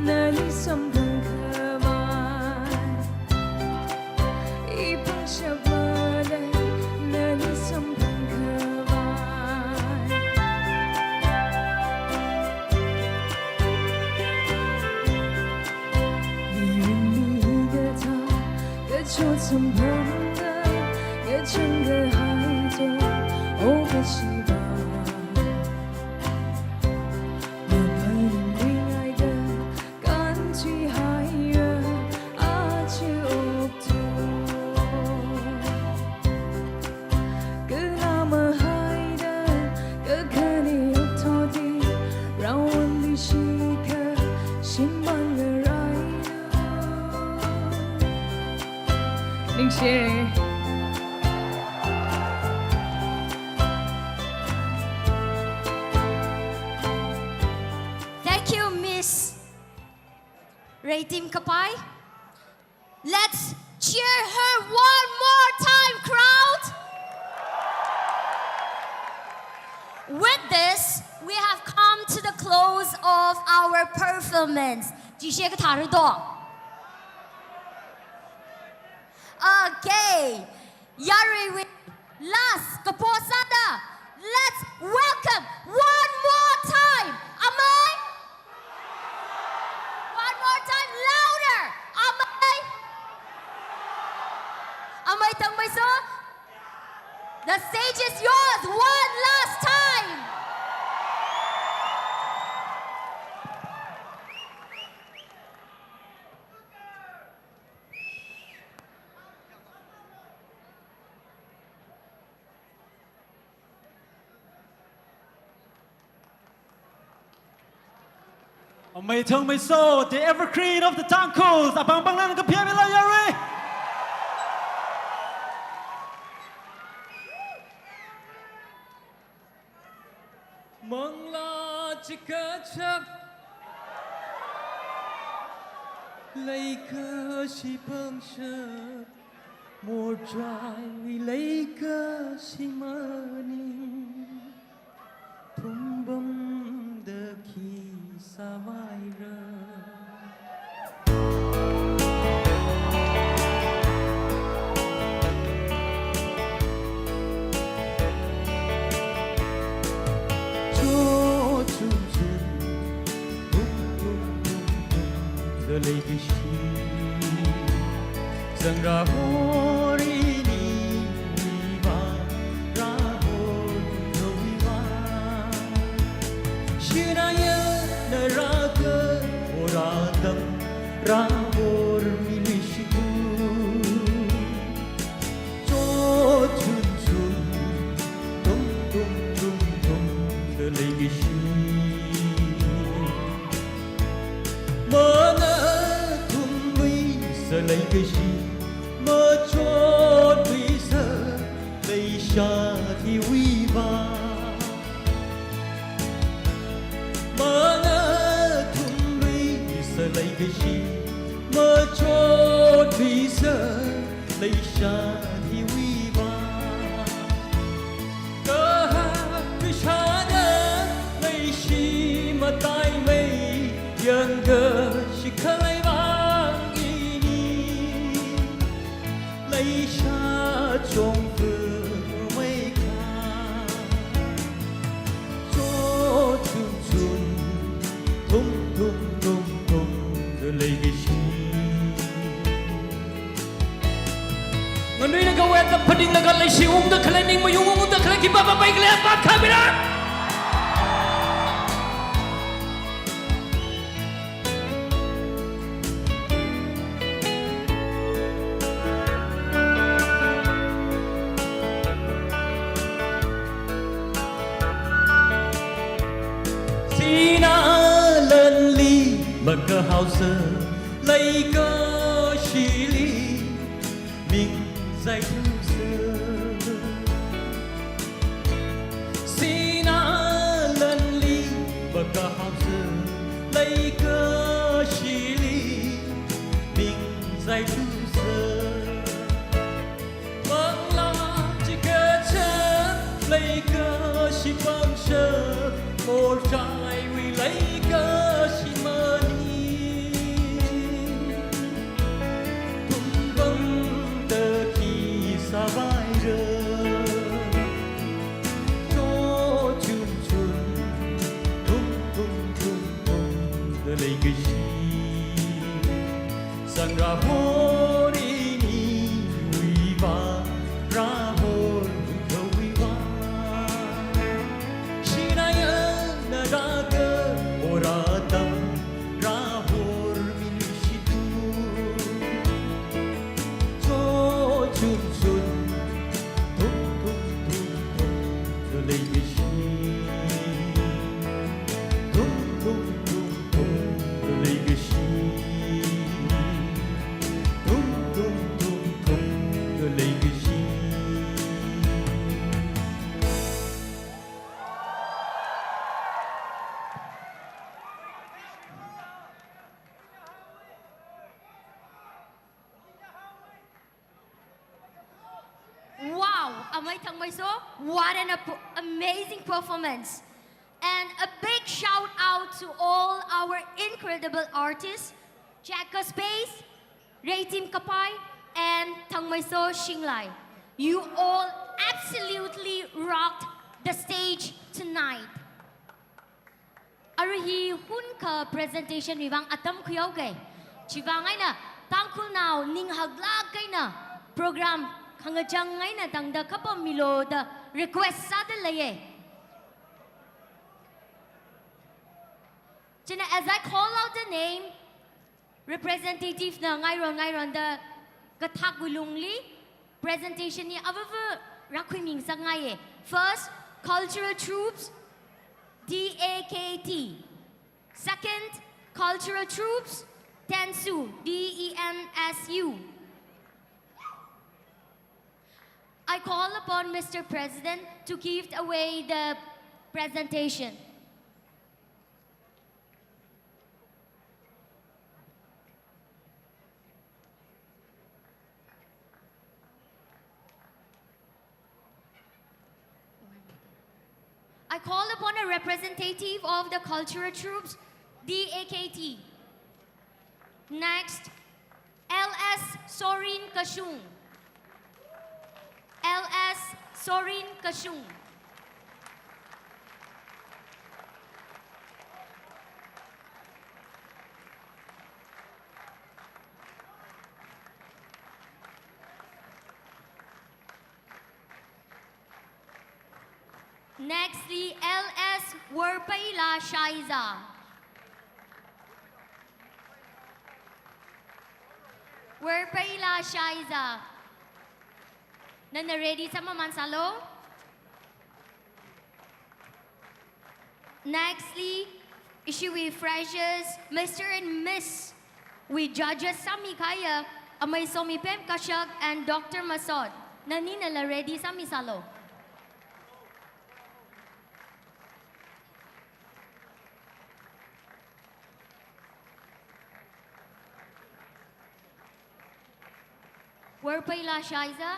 nali samphangkhavai. I phungshapmale, nali samphangkhavai. Mirinli hikathā, kachot samphangda, kachāng kahai to, o kashiva. Maphaningngaida, kanchihaira, aja okto. Kala mahaida, kakhane oktodi, raonli shikha, shimān ngarailo. Ningshi. Thank you, Miss Reitim Kapai. Let's cheer her one more time, crowd. With this, we have come to the close of our performance. Jishe kathāra do. Okay. Yaruiwui last kapo sāda, let's welcome one more time, amei. One more time, louder, amei. Amei Tangmeiso, the stage is yours, one last time. Amei Tangmeiso, the evergreen of the Tangkhul, apāng pāngna kapyamila yarui. Manglā chikachap, leikashi pangshap, morchaiwui leikashi maning, thumbamda khi sāvaira. Chotchungchung, tum tum tum tum, da leikishi. Zangra hori ni va, ra hori va. Shinaya na raka, ora dam, ra hori mi lishitu. Chotchungchung, tum tum tum tum, da leikishi. Mangathumwui sā leikashi, machotwui sā leishat hiwui va. Mangathumwui sā leikashi, machotwui sā leishat hiwui va. Kahak kashāda leishi mataimei, yangkashi khalei vang ini. Leishat chongfa mei kha. Chotchungchung, tum tum tum tum, da leikishi. Nganuina kawai atam phaninglaga leishi ungda khalei, ning mayung ungda khalei, khipā papai khalei, apam khamira. Kahaosa leikashili mingzaithusa. Sinā lanli vākahaosa leikashili mingzaithusa. Manglā chikatcha leikashi pangshap, morchaiwui leikashi mani. Tumpangda khi sāvaira, cho chun chun, tum tum tum tumda leikashi. Sangrahor iniwui vang, rahor huikhawui vang. Shinayana rākahor atam, rahor miluishitu. Cho chun chun, tum tum tum tumda leikashi. Tum tum tum tumda leikashi. Tum tum tum tumda leikashi. Wow, Amei Thangmeiso, what an ap-, amazing performance. And a big shout out to all our incredible artists, Jack of Spades, Reitim Kapai, and Thangmeiso Shinglai. You all absolutely rocked the stage tonight. Arui hi hunkha presentation wui vang atam khuihaoga. Chivang eina Tangkhulnao ning haklāk eina program khangachang eina tangda khapam milo da request sāda leiya. Chieina, as I call out the name, representative na ngairon ngaironda kathākwui lungli presentation hi avava rākhuimingasakngaiya. First, cultural troupes, D A K T. Second, cultural troupes, Densu, D E N S U. I call upon Mister President to give away the presentation. I call upon a representative of the cultural troupes, D A K T. Next, L S Sorin Kashung. L S Sorin Kashung. Nextly, L S Worpeila Shaiza. Worpeila Shaiza. Nana ready sāmamān sālu. Nextly, ishiwui freshers, Mister and Miss wui judges sāmikahaiya, Amei Somipem Kashak and Doctor Masot. Nani nala ready sāmi sālu. Worpeila Shaiza.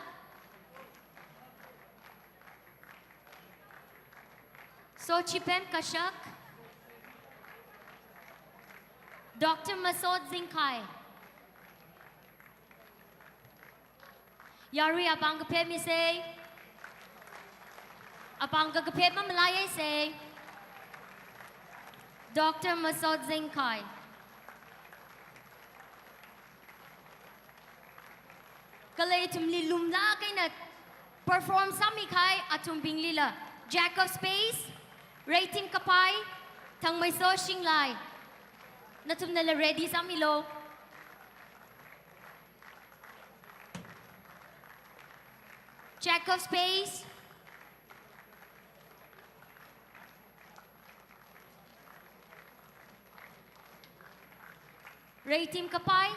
Sochipem Kashak. Doctor Masot Zingkhai. Yarui apāng kaphep misei. Apāng kakaphep mamalaiya sei. Doctor Masot Zingkhai. Kala ithumli lumlāk eina perform sāmikahai athumbinglila, Jack of Spades, Reitim Kapai, Thangmeiso Shinglai. Nathumnala ready sāmilu. Jack of Spades. Ray Team Kapai.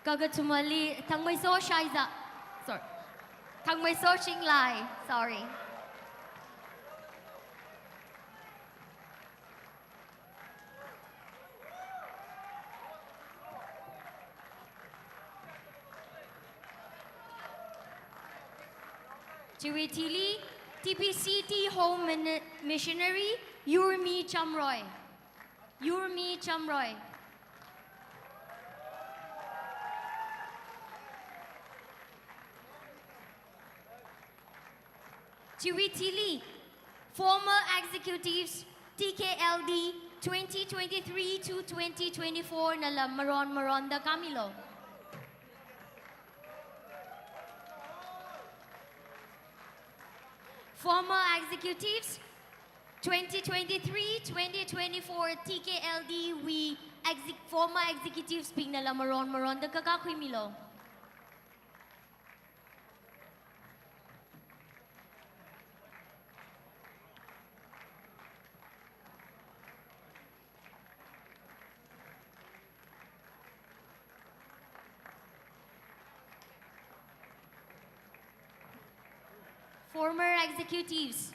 Kakathumali Thangmeiso Shaiza. Sorry. Thangmeiso Shinglai. Sorry. Chiwui thili, T P C T Home Mini-, Missionary, Yurmi Chamroy. Yurmi Chamroy. Chiwui thili, former executives, T K L D, twenty twenty-three to twenty twenty-four nala maron maronda kamilo. Former executives, twenty twenty-three, twenty twenty-four T K L D wui exec-, former executives bing nala maron maronda kakakhuimilo. Former executives.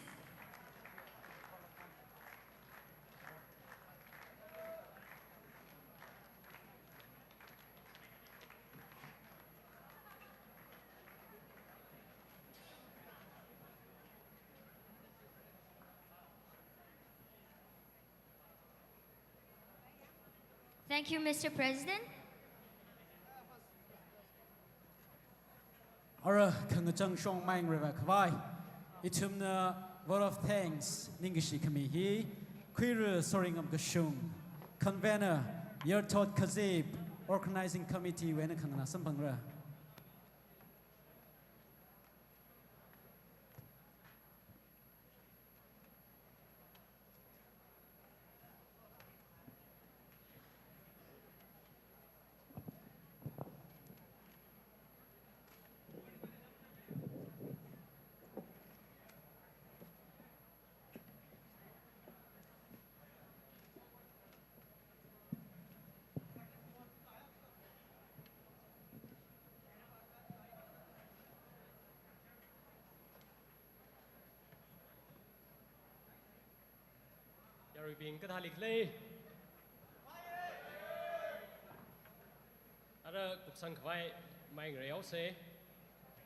Thank you, Mister President. Ara khangachang shong maing reva khavai. Ithumna vote of thanks ningkashi khami hi Khuira Soringam Kashung, convener, Yarthot Kazip, organizing committee wui eina khangana samphangra. Yaruibing kathālik lei. Ara kupsang khavai maing rei haose.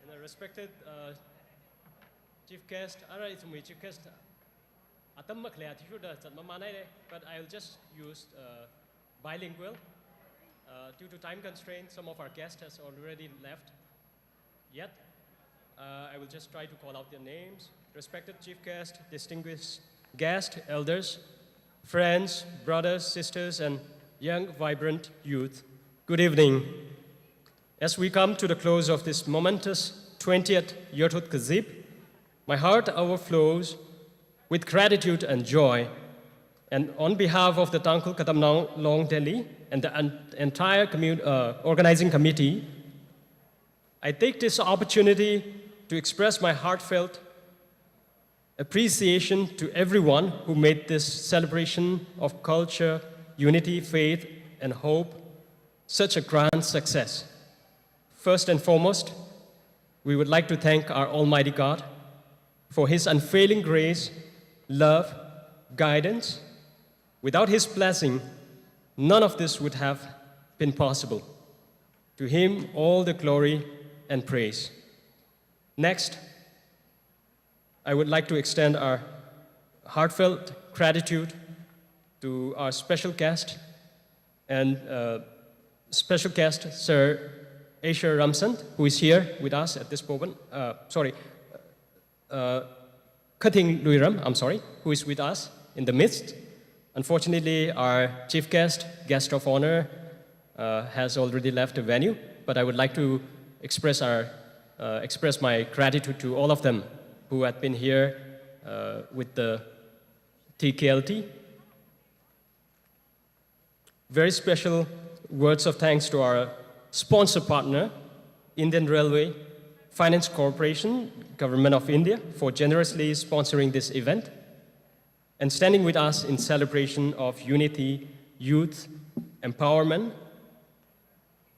And a respected, uh, chief guest, ara ithumwui chief guest, atam makhalei athishurda zatmamānhaire, but I'll just use, uh, bilingual. Uh, due to time constraint, some of our guest has already left. Yet, uh, I will just try to call out their names. Respected chief guest, distinguished guest, elders, friends, brothers, sisters, and young, vibrant youth, good evening. As we come to the close of this momentous twentieth Yarthot Kazip, my heart overflows with gratitude and joy. And on behalf of the Tangkhul Katamnao Long Delhi and the en-, entire commu-, uh, organizing committee, I take this opportunity to express my heartfelt appreciation to everyone who made this celebration of culture, unity, faith, and hope such a grand success. First and foremost, we would like to thank our Almighty God for His unfailing grace, love, guidance. Without His blessing, none of this would have been possible. To Him, all the glory and praise. Next, I would like to extend our heartfelt gratitude to our special guest and, uh, special guest, Sir Asher Ramsand, who is here with us at this moment. Uh, sorry, uh, Khathing Luiram, I'm sorry, who is with us in the midst. Unfortunately, our chief guest, guest of honor, uh, has already left the venue, but I would like to express our, uh, express my gratitude to all of them who had been here, uh, with the T K L D. Very special Words of thanks to our sponsor partner, Indian Railway Finance Corporation, Government of India, for generously sponsoring this event and standing with us in celebration of unity, youth, empowerment,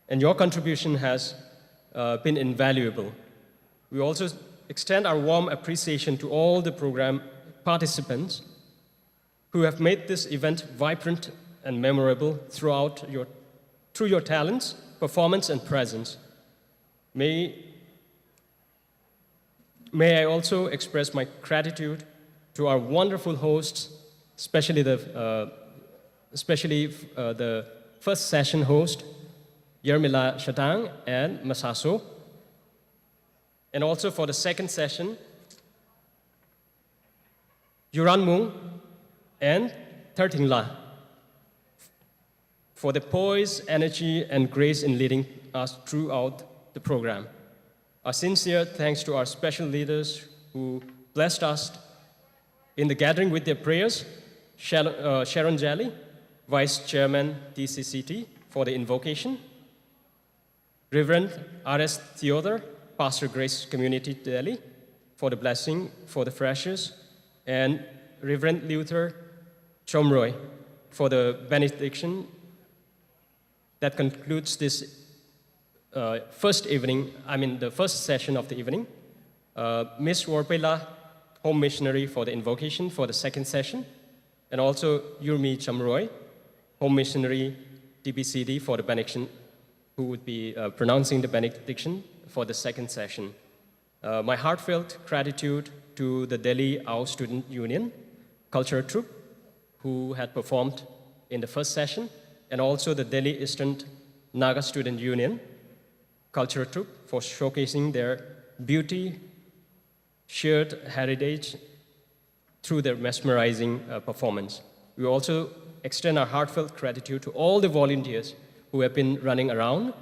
and your contribution has, uh, been invaluable. We also extend our warm appreciation to all the program participants who have made this event vibrant and memorable throughout your, through your talents, performance, and presence. May, may I also express my gratitude to our wonderful hosts, especially the, uh, especially, uh, the first session host, Yermila Shatang and Masaso, and also for the second session, Yuranmung and Thirtingla, for the poise, energy, and grace in leading us throughout the program. A sincere thanks to our special leaders who blessed us in the gathering with their prayers, Sharon, uh, Sharon Jali, Vice Chairman T C C T, for the invocation, Reverend R S Theodore, Pastor, Grace Community Delhi, for the blessing for the freshers, and Reverend Luther Chomroy for the benediction that concludes this, uh, first evening, I mean the first session of the evening. Uh, Miss Warpela, Home Missionary, for the invocation for the second session, and also Yurmi Chomroy, Home Missionary, T B C D, for the benediction, who would be, uh, pronouncing the benediction for the second session. Uh, my heartfelt gratitude to the Delhi Ao Student Union Cultural Troupe, who had performed in the first session, and also the Delhi Eastern Naga Student Union Cultural Troupe for showcasing their beauty, shared heritage through their mesmerizing, uh, performance. We also extend our heartfelt gratitude to all the volunteers who have been running around,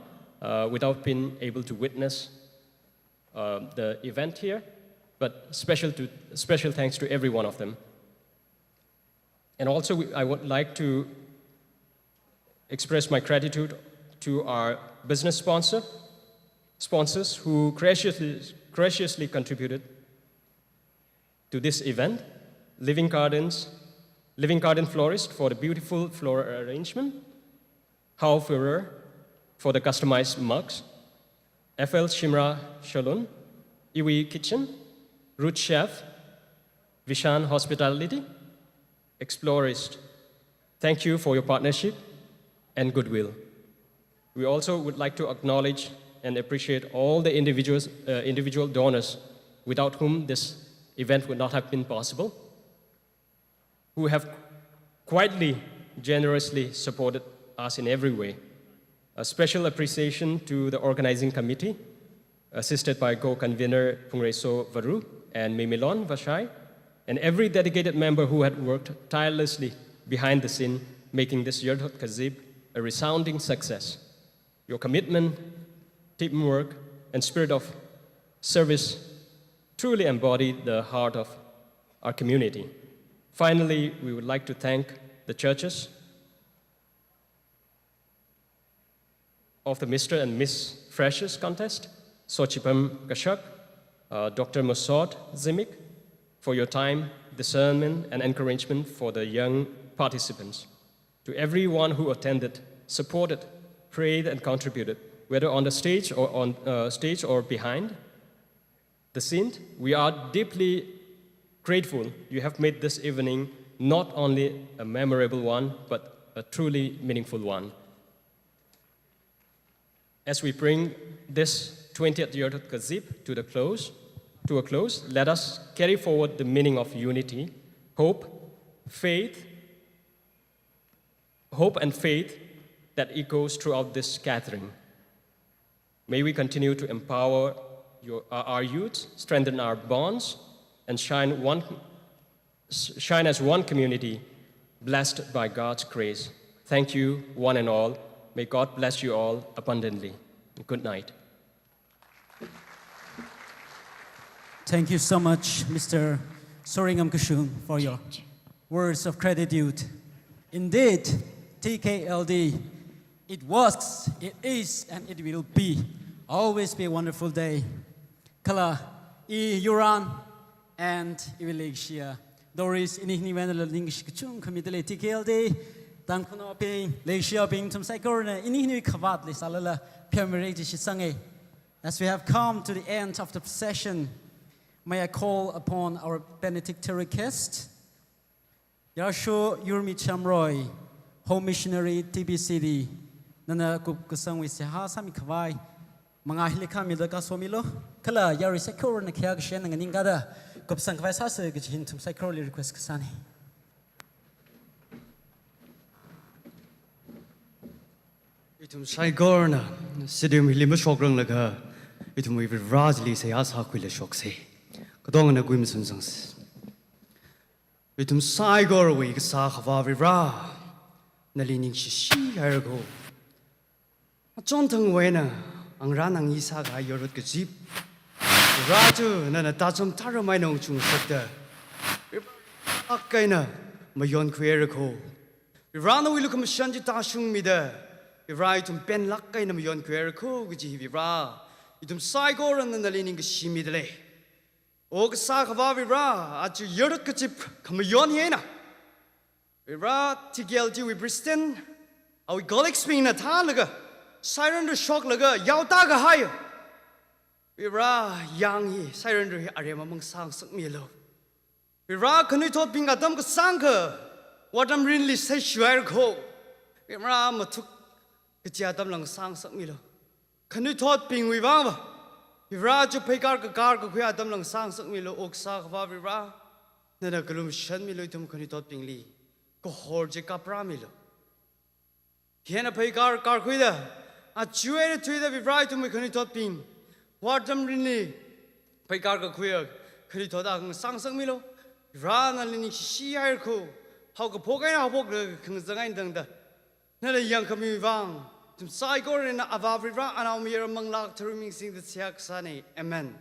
uh, without being able to witness, uh, the event here, but special to, special thanks to every one of them. And also, we, I would like to express my gratitude to our business sponsor, sponsors who graciously, graciously contributed to this event, Living Gardens, Living Garden Florist for the beautiful floral arrangement, Hao Führer for the customized mugs, F L Shimra Shalon, Iwi Kitchen, Root Chef, Vishan Hospitality, Explorist. Thank you for your partnership and goodwill. We also would like to acknowledge and appreciate all the individuals, uh, individual donors without whom this event would not have been possible, who have quietly, generously supported us in every way. A special appreciation to the organizing committee, assisted by co-convener Phungreiso Varu and Mimilon Vashai, and every dedicated member who had worked tirelessly behind the scene, making this Yarthot Kazip a resounding success. Your commitment, teamwork, and spirit of service truly embody the heart of our community. Finally, we would like to thank the churches of the Mister and Miss Freshers Contest, Sochipam Kashak, uh, Doctor Mosot Zimik, for your time, discernment, and encouragement for the young participants. To everyone who attended, supported, prayed, and contributed, whether on the stage or on, uh, stage or behind the scene, we are deeply grateful you have made this evening not only a memorable one, but a truly meaningful one. As we bring this twentieth Yarthot Kazip to the close, to a close, let us carry forward the meaning of unity, hope, faith, hope and faith that echoes throughout this gathering. May we continue to empower your, our, our youth, strengthen our bonds, and shine one, s-, shine as one community blessed by God's grace. Thank you, one and all. May God bless you all abundantly. Good night. Thank you so much, Mister Soringam Kashung, for your words of gratitude. Indeed, T K L D It was, it is, and it will be. Always be a wonderful day. Kala, i Yuran and i leishiya Doris, ini hini wena la ningshi kachungkha mida lei. T K L D, Tangkhulnaobing, leishiyabing, ithum saikorana ini hini khavāt leisālala pheomirai chi shitsanga. As we have come to the end of the procession, may I call upon our benedictory guest, Yasho Yurmi Chamroy, Home Missionary, T B C D. Nana kupkasangwui seihā sāmi khavai manga hili khamida kasomilu. Kala yarui saikorana khayā kashen nganingkada kupsang khavai sāsa kaji hi ithum saikorali request kasāna. Ithum saikorana stadium hili mashokranglaga ithumwui Varivarāli seihā sākhuilaga shoksa. Katongana kui masunzangsa. Ithum saikorawui Kasā Akhava Varivarā, nali ningshishi haira kho. Achonthangwui eina ngarān nganingkasā yorot kazip Varivarā chi nana tacham tharam eina ungchungsakta, Varivarā lāk eina mayonkhui haira kho. Varivarā nawui lukhamashan chi tāshungmida, Varivarā ithum penlāk eina mayonkhui haira kho kaji hi Varivarā, ithum saikorana nali ningkashi mida lei. O Kasā Akhava Varivarā, aja yorot kazip khamayon hi eina Varivarā, T K L D wui president, awui colleagues bingna thālaga, sairanra shoklaga yaotā kahai Varivarā, yang hi, sairanra hi aremamang sāngasakmilu. Varivarā, khanuithotbing atam kasāngkha vātam rinli seishu haira kho. Varivarā, mathuk kachi atam lang sāngasakmilu. Khanuithotbingwui vangva, Varivarā, chi pheikar kakar kakhui atam lang sāngasakmilu. O Kasā Akhava Varivarā, nana kalumashanmilu ithum khanuithotbingli. Kahor chi kaprāmilu. Hi eina pheikar karkhuida, aja eina thuida Varivarā ithumwui khanuithotbing vātam rinli pheikar kakhuiya khanuithot akha sāngasakmilu. Varivarā, nali ningshishi haira kho. Haokaphok eina haophoklaga khangazang eina tangda nana yangkhamiwui vang, ithum saikorana Avā Varivarā, Anaomayara, Manglā Katharawui ming singda seihā kasāna. Amen.